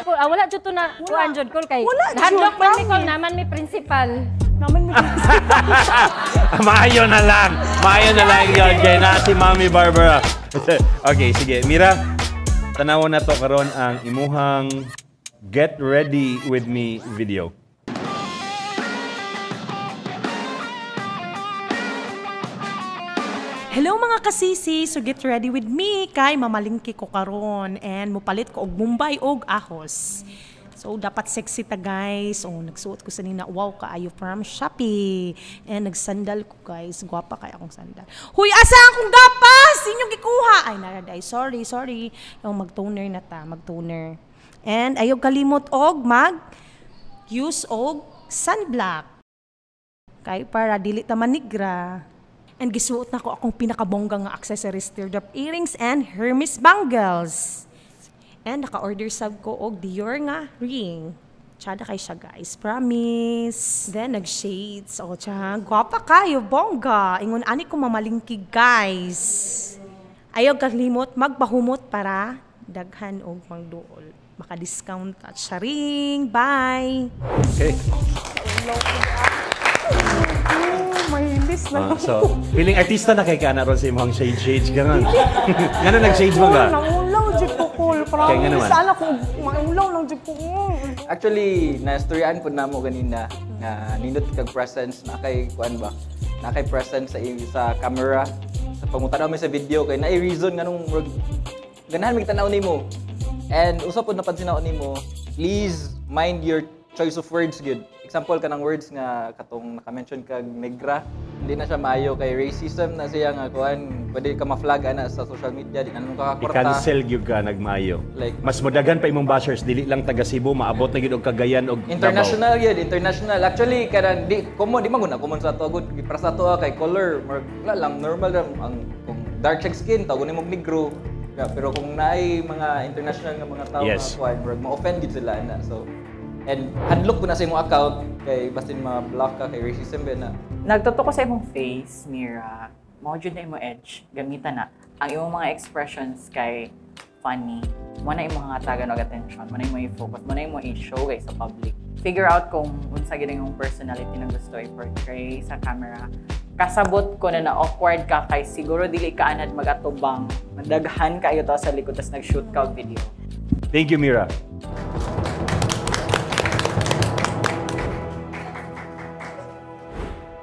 Wala jud to na kuan jud kol kay. Wala jud, Nahadlok man mi kol promise. naman mi principal. Naman mi Maayo na lang. Maayo na lang yun. Kaya na si Mami Barbara. Okay, sige. Mira, tanawon na to karon ang imuhang Get Ready With Me video. Hello mga kasisi! So get ready with me kay mamalingki ko karon and mupalit ko og Mumbai og ahos. So dapat sexy ta guys. Oh, nagsuot ko sa nina wow kaayo from Shopee. And nagsandal ko guys. Gwapa kay akong sandal. Huy, asa akong gapas? Inyong gikuha. Ay naraday. Sorry, sorry. Yung mag-toner na ta, mag-toner. And ayaw kalimot og mag use og sunblock. Kay para dili ta manigra. And gisuot na ko akong pinakabongga nga accessories, teardrop earrings and Hermes bangles. And naka-order sab ko og Dior nga ring. Tsada kay siya guys, promise. Then nag-shades. O tsa, gwapa kayo, bongga. Ingon ani ko mamalingki guys. Ayaw kalimot magpahumot para daghan og mangduol. Maka-discount ka. Charing! Bye! Okay. Oh, mahilis na. Ah, so, feeling artista na kay ka na ron sa imong shade shades ka nga. Ngano nag-shades man ka? Naulaw, jud ko, Kol. Kaya nga naman. Promise, ana ko, maulaw lang jud ko. Actually, na-storyan po namo ganina nga nindot kag presence na kay kuan ba? Na kay presence sa camera sa pangutanaw mi sa video kay naay reason nganong murag ganahan mig tan-aw nimo. And usa pod napansin nako nimo, please mind your choice of words gyud. Example kanang words nga katong naka-mention kag negra, hindi na siya maayo kay racism na siya nga kuan, pwede ka ma-flag ana sa social media, di na nung kakakorta. I-cancel gyud ka nagmaayo. Like, mas modagan pa imong bashers dili lang taga Cebu, maabot na gyud og Cagayan og Davao. International yun, international. Actually, kanang di common, di man gud na common sa ato gud. Para sa ato kay color, murag wala lang normal lang ang kung dark check skin tawgon nimo negro. Yeah, pero kung naay mga international nga mga tao nga kuan, murag ma-offend gid sila na. So and hadlok ko na sa imong account kay basin ma-block ka kay racism ba na. Nagtotoo ko sa imong face, Mira. Mao jud na imong edge. Gamitan na. Ang imong mga expressions kay funny. Mo na imong hatagan og attention, mo na imong i-focus, mo na imong i-show kay sa public. Figure out kung unsa gid ang imong personality na gusto i-portray sa camera. Kasabot ko na na-awkward ka kay siguro dili ka anad magatubang. Madaghan kayo to sa likod tas nag-shoot ka og video. Thank you, Mira.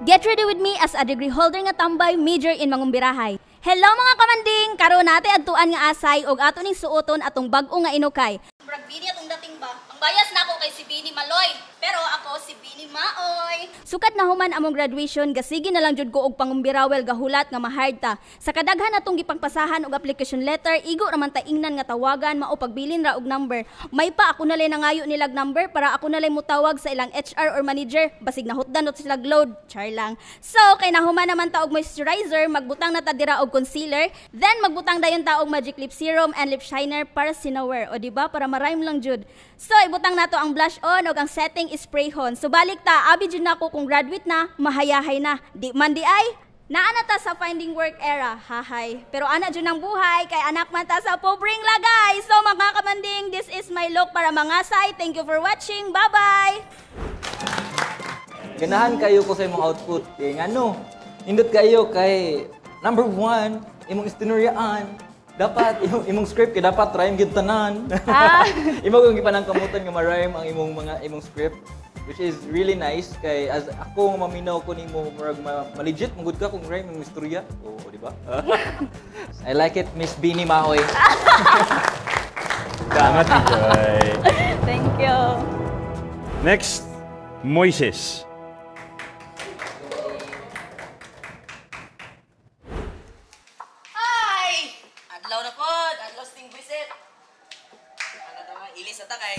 Get ready with me as a degree holder nga tambay major in mangumbirahay. Hello mga kamanding! Karon nate adtuan nga asay og ato ning suoton atong bag-o nga inukay. Murag Bini atong dating ba? Ang bias nako kay si Bini Maloy, pero ako si Bini Maoy. Sukad na human among graduation, gasigi na lang jud ko og pangumbirawel gahulat nga ma-hired ta. Sa kadaghan atong gipangpasahan og application letter, igo raman ta ingnan nga tawagan mao pagbilin ra og number. May pa ako na lay nangayo nilag number para ako na lay mutawag sa ilang HR or manager, basig nahutdan not sila load, char lang. So kay nahuman naman ta og moisturizer, magbutang na ta dira og concealer, then magbutang dayon ta og magic lip serum and lip shiner para sinaware, o di ba, para ma-rhyme lang jud. So ibutang nato ang blush on og ang setting spray hon. So balik ta, abi jud nako kung graduate na, mahayahay na. Di man di ay, naa na ta sa finding work era, hahay. Pero ana jud ang buhay, kay anak man ta sa pobreng lagay. So mga kamanding, this is my look para mga say. Thank you for watching. Bye-bye! Ganahan kayo ko sa imong output. Kay ngano, nindot kayo kay number one, imong istinuryaan. Dapat imong script kay dapat rhyme gyud tanan. Imo kung gipanangkamutan nga ma-rhyme ang imong mga imong script, which is really nice kay as ako nga maminaw ko nimo murag ma-legit man gud ka kung rhyme imong istorya. Oo, di ba? I like it, Miss Bini Maoy. Salamat, Joy. Thank you. Next, Moises. Hi! Adlaw na pod, adlaw sa ting buisit. Ano to nga, ilis na ta kay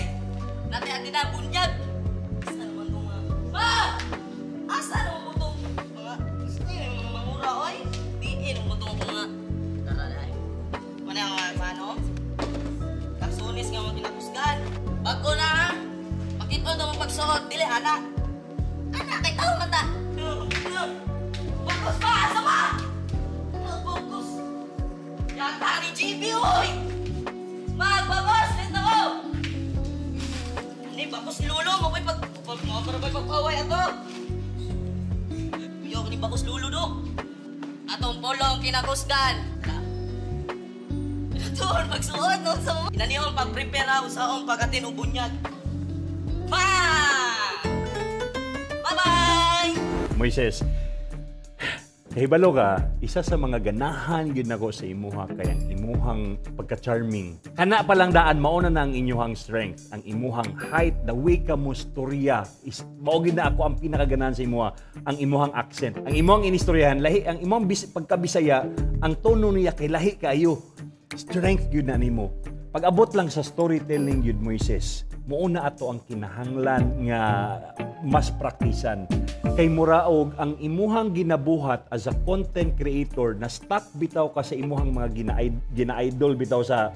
nate ati na bunyag. Asa naman tong mga Ma! Asa naman mo tong mga mga mangura oy? Diin mo tong mga tara dai. Mana ang mga ano? Kaksunis nga mga kinakusgan. Bago na ha. Pakita daw ang pagsuot dili ana. Ana kay tawo man ta. Focus pa, asa ba? Focus. Yata ni GB, oy! Magbabas! Dito ko! Ano, bakos lulo! Mapay pag... Mapay pag-away ato! Kuyo ni bakos lulo, do! Atong polong kinakusgan! Pinatuon, pagsuot, no? Sa inanihong pag-prepare ako sa akong pagatin o bunyag. Ma! Bye-bye! Moises, kahibalo ka, isa sa mga ganahan gyud nako sa imuha kay ang imuhang pagka-charming. Kana pa lang daan mao na ang inyuhang strength, ang imuhang height, the way ka mo storya is mao gyud na ako ang pinakaganahan sa imuha, ang imuhang accent. Ang imuhang inistoryahan lahi ang imuhang pagkabisaya, ang tono niya kay lahi kaayo. Strength gyud na nimo. Pag-abot lang sa storytelling gyud, Moises, muuna ato ang kinahanglan nga mas praktisan. Kay muraog ang imuhang ginabuhat as a content creator na stuck bitaw ka sa imuhang mga gina-idol bitaw sa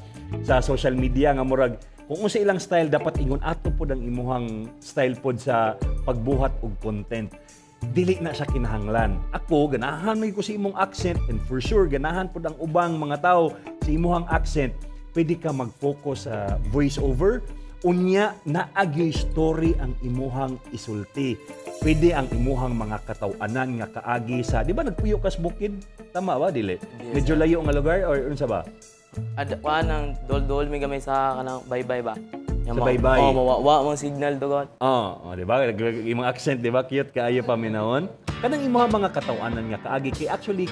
social media nga murag kung unsa ilang style dapat ingon ato pod ang imuhang style pod sa pagbuhat og content. Dili na siya kinahanglan. Ako ganahan man ko sa imong accent and for sure ganahan pod ang ubang mga tao sa imuhang accent. Pwede ka mag-focus sa voice over. Unya, naagyoy story ang imuhang isulti. Pwede ang imuhang mga katawanan nga kaagi sa, di ba nagpuyo ka sa bukid? Tama ba, dili? Yes. Medyo layo nga lugar or unsa ba? Ad, kuan ang dol-dol mi gamay sa kanang baybay ba. Sa baybay. Oh, mawawa mong signal dugot. Oh, di ba? Imong accent, di ba? Cute kaayo paminawon. Kanang imuhang mga katawanan nga kaagi kay actually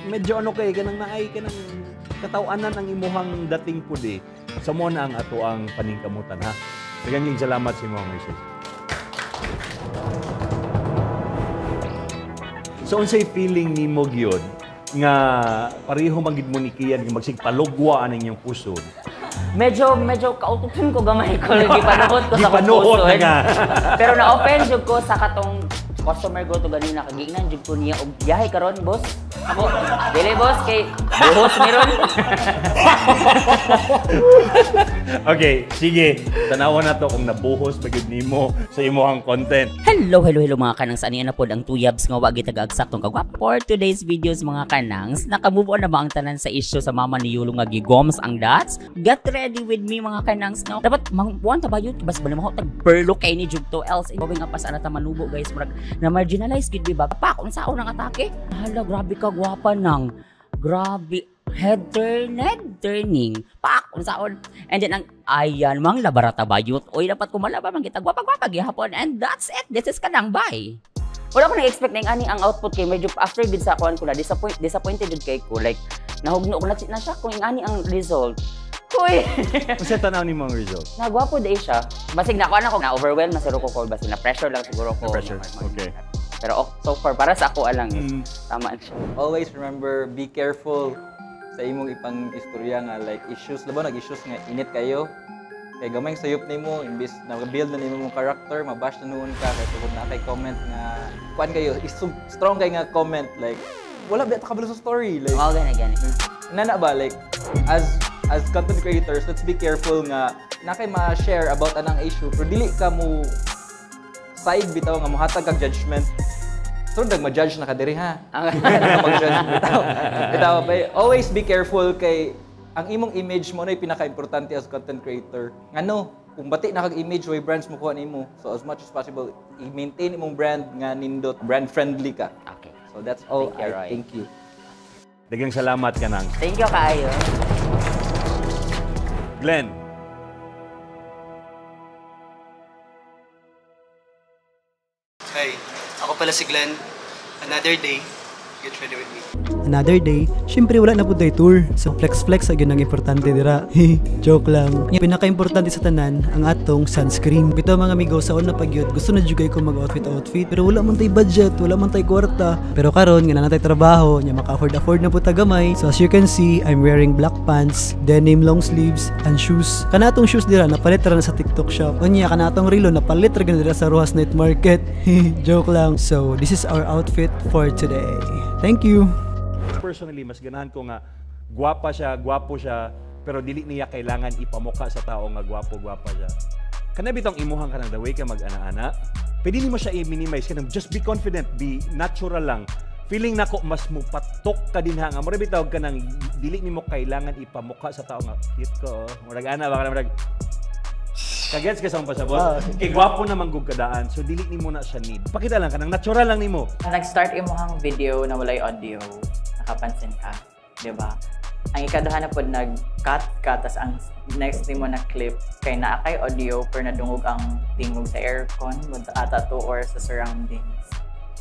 medyo ano kay kanang naay kanang katawanan ang imuhang dating pud eh. Sa mo na ang ato ang paningkamutan ha. Daghang salamat sa imong Moises. So unsay feeling nimo gyud nga pareho man gid mo ni Kian nga magsigpalugwa ang inyong pusod? Medyo kautukin ko gamay ko gipanuhot ko sa akong Gipanuhot na pusod. nga. Pero na-offend jud ko sa katong customer go to ganina kagiingnan jud ko niya og biyahe karon boss. Ako dili boss kay buhos ni ron. Okay, sige. Tanawan na to kung nabuhos ba gyud nimo sa imong content. Hello, hello, hello mga kanangs. Ano yan na pod ang tuyabs nga wa gitagaagsaktong kagwapo. For today's videos mga kanangs, nakamove on na ba ang tanan sa issue sa mama ni Yulo nga gigoms ang dots? Get ready with me mga kanangs. No? Dapat mangbuan ta ba yun? Bas ba naman tag perlo kay ni Jugto else. Gawin nga pa sa ta manubo guys. Murag na marginalize gid ba? Pak, unsa ang atake? Hala, grabe ka gwapa nang. Grabe. Head turning. Pak, unsaon. And then ang ayan mang labarata bayot. Oy, dapat kumalaba man kita gwapa-gwapa gihapon. And that's it. This is kanang bye. Wala ko na-expect na yung ani ang output kay medyo after gid sa kuan ko na disappointed jud kay ko. Like nahugno ko na siya kung yung ani ang result. Uy. Unsa tanaw nimo ang result? Nagwapo day siya. Basig na kuan ako na overwhelm na siguro ko basig na pressure lang siguro ko. Na pressure. Okay. Pero oh, so far para sa ako lang tama siya. Always remember, be careful sa imong ipang istorya nga like issues labo nag issues nga init kayo kay gamay sayop nimo imbis na build na nimo mong character mabash na nuon ka kay tungod na kay comment nga kuan kayo strong kay nga comment like wala ba ta kabalo sa story like oh, gani gani nana ba like as content creators, let's be careful nga na kay ma-share about anang issue pero dili ka mo side bitaw nga mohatag kag judgment. So, nag-ma-judge na ka diri ha. Mag-judge bitaw. Bitaw, always be careful kay ang imong image mo na pinaka-importante as content creator. Ngano, kung bati na kag image way brands mo kuha nimo. So as much as possible, i-maintain imong brand nga nindot, brand friendly ka. Okay. So that's all. Thank you, Roy. Thank you. Daghang salamat kanang. Thank you kaayo. Glenn. Hi, ako pala si Glenn. Another day, get ready with me. Another day, syempre wala na pud tay tour. So flex-flex agyon ang importante dira. Joke lang. Ang pinaka-importante sa tanan, ang atong sunscreen. Bitaw mga amigo, sa una pagyud, gusto na jud ko mag-outfit-outfit, pero wala man tay budget, wala man tay kwarta. Pero karon nga na natay trabaho, nya maka-afford-afford na pud ta gamay. So as you can see, I'm wearing black pants, denim long sleeves, and shoes. Kana atong shoes dira napalit ra na sa TikTok shop. Unya kana atong relo napalit ra dira sa Rojas Night Market. Joke lang. So this is our outfit for today. Thank you. Personally, mas ganahan ko nga gwapa siya, gwapo siya, pero dili niya kailangan ipamuka sa tao nga gwapo-gwapa siya. Kana bitong imuhang kanang the way ka mag-ana-ana, pwede nimo siya i-minimize kanang just be confident, be natural lang. Feeling nako mas mupatok ka din ha nga mura bitaw kanang dili nimo kailangan ipamuka sa tao nga cute ko. Oh. Murag ana ba kana murag Kagets ka sa akong pasabot? Kay gwapo na manggug kadaan, so dili nimo na siya need. Pakita lang kanang natural lang nimo. Nag-start imuhang video na walay audio, nakapansin ka, di ba? Ang ikaduha na pod nag-cut ka, tas ang next nimo na clip kay naa kay audio pero nadungog ang tingog sa aircon, ata to or sa surroundings.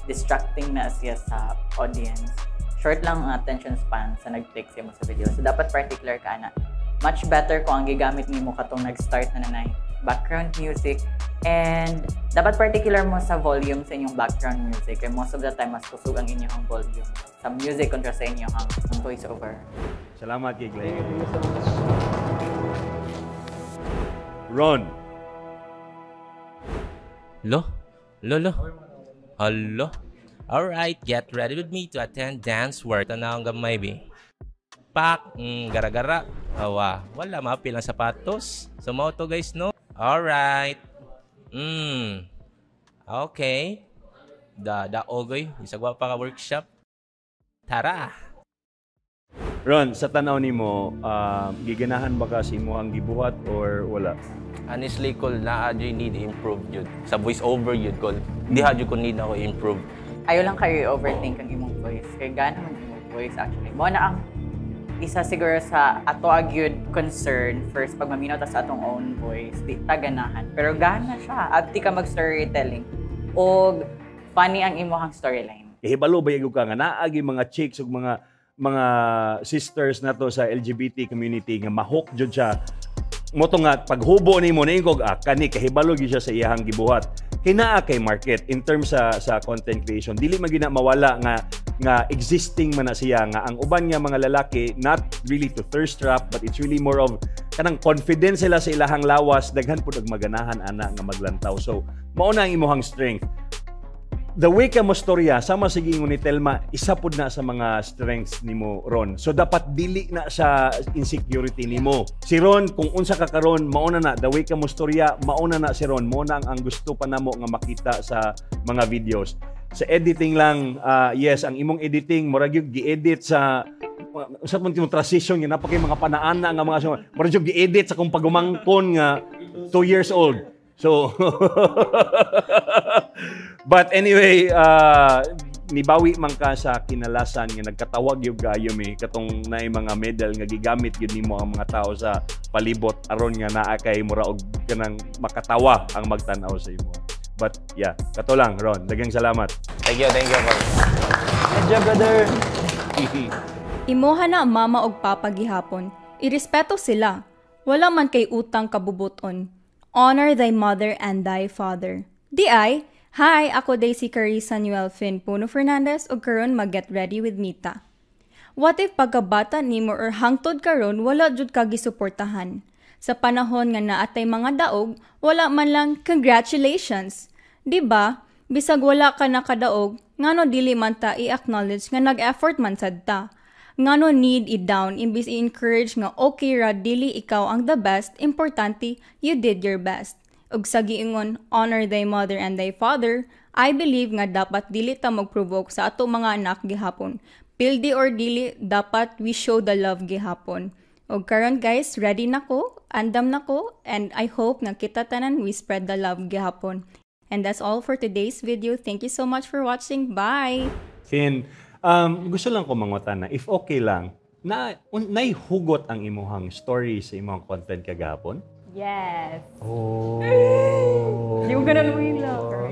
Distracting na siya sa audience. Short lang ang attention span sa nag-click sa mo sa video. So dapat particular ka na. Much better kung ang gigamit nimo katong nag-start na nanay background music, and dapat particular mo sa volume sa inyong background music. And most of the time, mas kusog ang inyong volume sa music kontra sa inyong voiceover. Salamat kay Glenn. Ron. Lo? Lolo? Hello? Alright, get ready with me to attend dance work. Tanaw ang gamay, be. Pak, gara-gara. Awa, wala mapil ang sapatos. So, mao to guys, no? Alright. Okay. Da ogoy, isagwa pa ka workshop. Tara. Ron, sa tanaw nimo, giganahan ba ka sa imong gibuhat or wala? Honestly, Kol, naa jud need improve jud. Sa voice over jud, Kol. Diha jud ko need ako improve. Ayaw lang kayo i-overthink ang imong voice. Kay gana man imong voice actually. Mao na ang isa siguro sa ato gyud concern first pag maminaw ta sa atong own voice, di ta ganahan. Pero gana siya. Abti ka mag-storytelling. Og funny ang imong storyline. Kahibalo ba ka nga naagi mga chicks ug mga sisters nato sa LGBT community nga ma-hook jud siya mo to nga paghubo nimo niingkog, ah, kani kahibalo gyud siya sa iyahang gibuhat, kay naa kay market in terms sa content creation. Dili man gyud na mawala nga existing man na siya nga ang uban nga mga lalaki, not really to thirst trap, but it's really more of kanang confidence sila sa ilahang lawas, daghan pud og maganahan ana nga maglantaw. So mao na ang imuhang strength, the way ka mo storya, sama sa giingon ni Telma, isa pud na sa mga strengths nimo, Ron. So dapat dili na sa insecurity nimo. Si Ron, kung unsa ka karon, mao na na the way ka mo storya, mao na na si Ron, mao na ang gusto pa namo nga makita sa mga videos. Sa editing lang, yes, ang imong editing murag yung gi-edit sa usa man yung transition nga napakay mga panaana nga mga, murag yung gi-edit sa kung pagumangkon nga 2 years old. So but anyway, nibawi man ka sa kinalasan nga nagkatawag yung gayo mi katong naay mga medal nga gigamit gyud nimo ang mga tao sa palibot aron nga naa kay mura og kanang makatawa ang magtan-aw sa imo. But yeah, kato lang, Ron. Daghang salamat. Thank you, Kol. Good job, brother. Imoha na ang mama og papa gihapon. Irespeto sila. Wala man kay utang kabubuton. Honor thy mother and thy father. Di ay? Hi, ako diay si Carissa Noel Finn Puno Fernandez ug karon mag-get ready with me ta. What if pagkabata nimo or hangtod karon wala jud ka gisuportahan? Sa panahon nga naatay mga daog, wala man lang congratulations. Di ba? Bisag wala ka nakadaog, ngano dili man ta i-acknowledge nga nag-effort man sad ta? Ngano need i-down imbis i-encourage nga okay ra dili ikaw ang the best, importante you did your best? Ug sa giingon, "Honor thy mother and thy father," I believe nga dapat dili ta mag-provoke sa ato mga anak gihapon. Pildi or dili, dapat we show the love gihapon. Og karon guys, ready na ko, andam na ko, and I hope nga kita tanan we spread the love gihapon. And that's all for today's video. Thank you so much for watching. Bye! Finn, gusto lang ko mangutana, if okay lang, na naihugot ang imuhang story sa imong content kagahapon? Yes. Oh. Di ko ganun mo.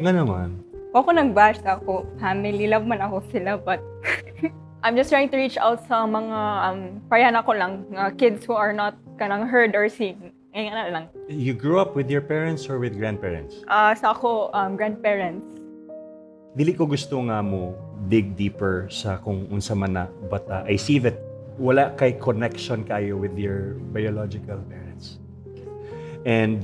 Nga naman. Ako nag-bash ako. Family, love man ako sila, but I'm just trying to reach out sa mga pareha na ko lang, nga kids who are not kanang heard or seen. Ngayon na lang. You grew up with your parents or with grandparents? Ah, sa ako, grandparents. Dili ko gusto nga mo dig deeper sa kung unsa man na, but I see that wala kay connection kayo with your biological parents. And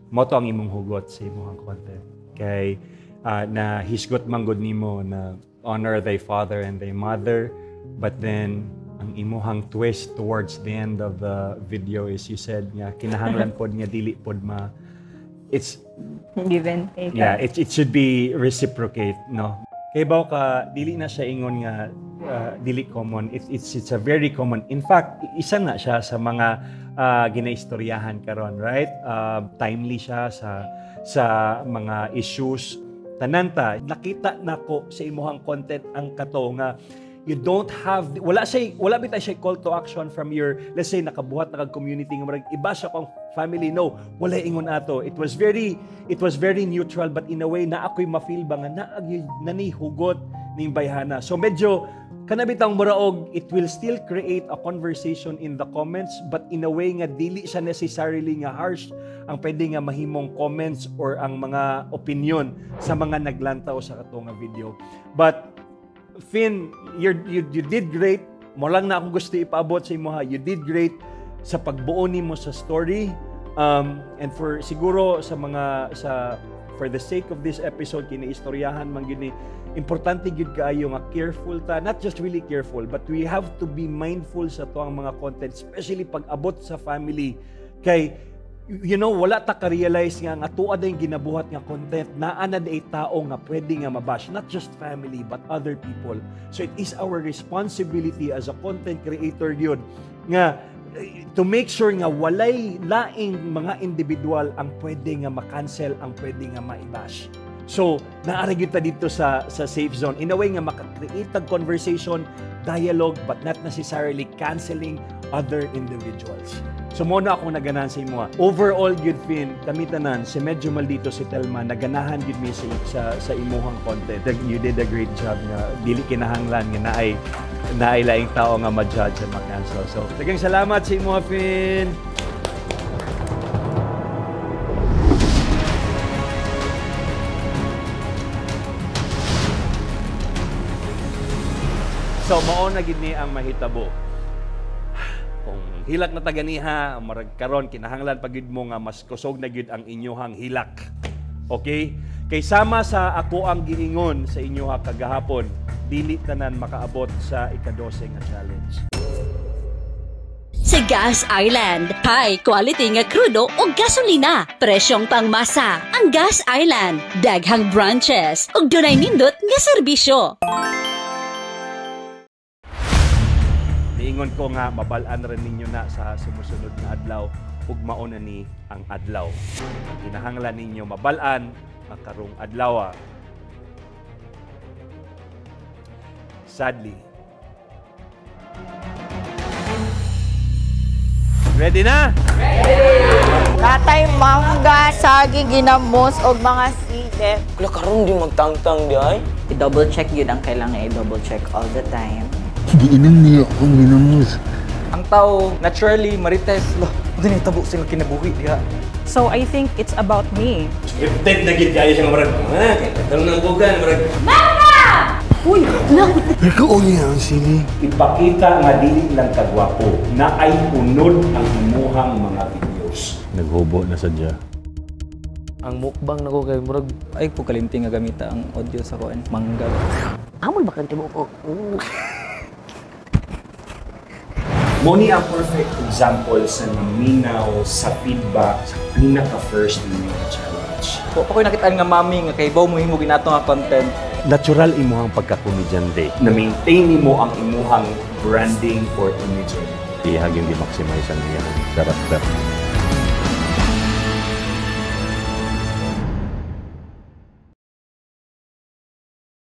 mo to ang imong hugot sa imong content. Kay na hisgot man gud nimo na honor thy father and thy mother, but then ang imuhang twist towards the end of the video is you said nga kinahanglan pod nga dili pod ma it's Give and take. Yeah, it should be reciprocate, no? Kay baw ka dili na siya ingon nga dili common. It's a very common. In fact, isa na siya sa mga ginaistoryahan karon, right? Timely siya sa mga issues. Tananta, nakita nako sa imuhang content ang kato nga you don't have, wala siya, wala bitay siya call to action from your, let's say, nakabuhat na kag community nga murag iba siya kong family. No, wala ingon ato. It was very neutral, but in a way na ako'y ma-feel ba nga naag nanihugot ning bayhana. So medyo kana bitang muraog it will still create a conversation in the comments, but in a way nga dili siya necessarily nga harsh ang pwede nga mahimong comments or ang mga opinion sa mga naglantaw sa kato nga video. But Finn, you did great. Mo lang na akong gusto ipaabot sa imo ha. You did great sa pagbuo nimo sa story. And for siguro sa mga sa for the sake of this episode, kinaistoryahan man gyud ni, importante gyud kaayo nga careful ta, not just really careful, but we have to be mindful sa to ang mga content, especially pag abot sa family, kay You know, wala ta ka-realize nga ang atoa yung ginabuhat nga content naa na diay tao nga pwede nga mabash, not just family but other people. So it is our responsibility as a content creator yun nga to make sure nga walay laing mga individual ang pwede nga ma-cancel, ang pwede nga maibash. So, naa ra gyud ta dito sa safe zone. In a way nga maka-create tag conversation, dialogue, but not necessarily canceling other individuals. So, mao na akong naganahan sa imo. Overall, gyud Finn, kami tanan, si Medyo Maldito, si Telma, naganahan gyud mi sa imuhang content. You did a great job nga dili kinahanglan nga naay laing tao nga ma-judge and ma-cancel. So, daghang salamat sa imo, Finn. So, mao na gid ni ang mahitabo. Kung hilak na taganiha, marag karon kinahanglan pa gid mo nga mas kusog na gid ang inyohang hilak. Okay? Kay sama sa ako ang giingon sa inyoha kagahapon, dili tanan makaabot sa ika-12 nga challenge. Sa Gas Island, high quality nga krudo o gasolina, presyong pangmasa. Ang Gas Island, daghang branches ug dunay nindot nga serbisyo. Niingon ko nga mabal-an rin ninyo na sa sumusunod nga adlaw ug mao na ni ang adlaw. Kinahanglan ninyo mabal-an ang karong adlaw. Sadly. Ready na? Ready! Natay mangga, saging, ginamos, og mga sile. Wala karon di magtangtang di ay. I-double check yun ang kailangan i-double check all the time. Giinom niya akong ginamos. Ang tao, naturally, marites, lo, ano na itabo sila kinabuhi diha. So I think it's about me. Scripted na gid kayo siya nga marag. Ah, katong nang bugan, marag. Mama! Uy, Nagkaon niya ang sili. Ipakita nga dili lang kagwapo na ay unod ang imuhang mga videos. Naghubo na sadya. Ang mukbang nako kay murag ay po kalimti nga gamita ang audio sa kuan mangga. Amon ba kang tibuok? Moni ang perfect example sa naminaw sa feedback sa pinaka-first ninyo challenge. Wa pa ko'y nakitaan nga mami nga kay baw mo himo ginato nga content. Natural imuhang pagkakomedyante. Na-maintain nimo ang imuhang branding or image. Ihag yung di-maximize ang iyang karakter.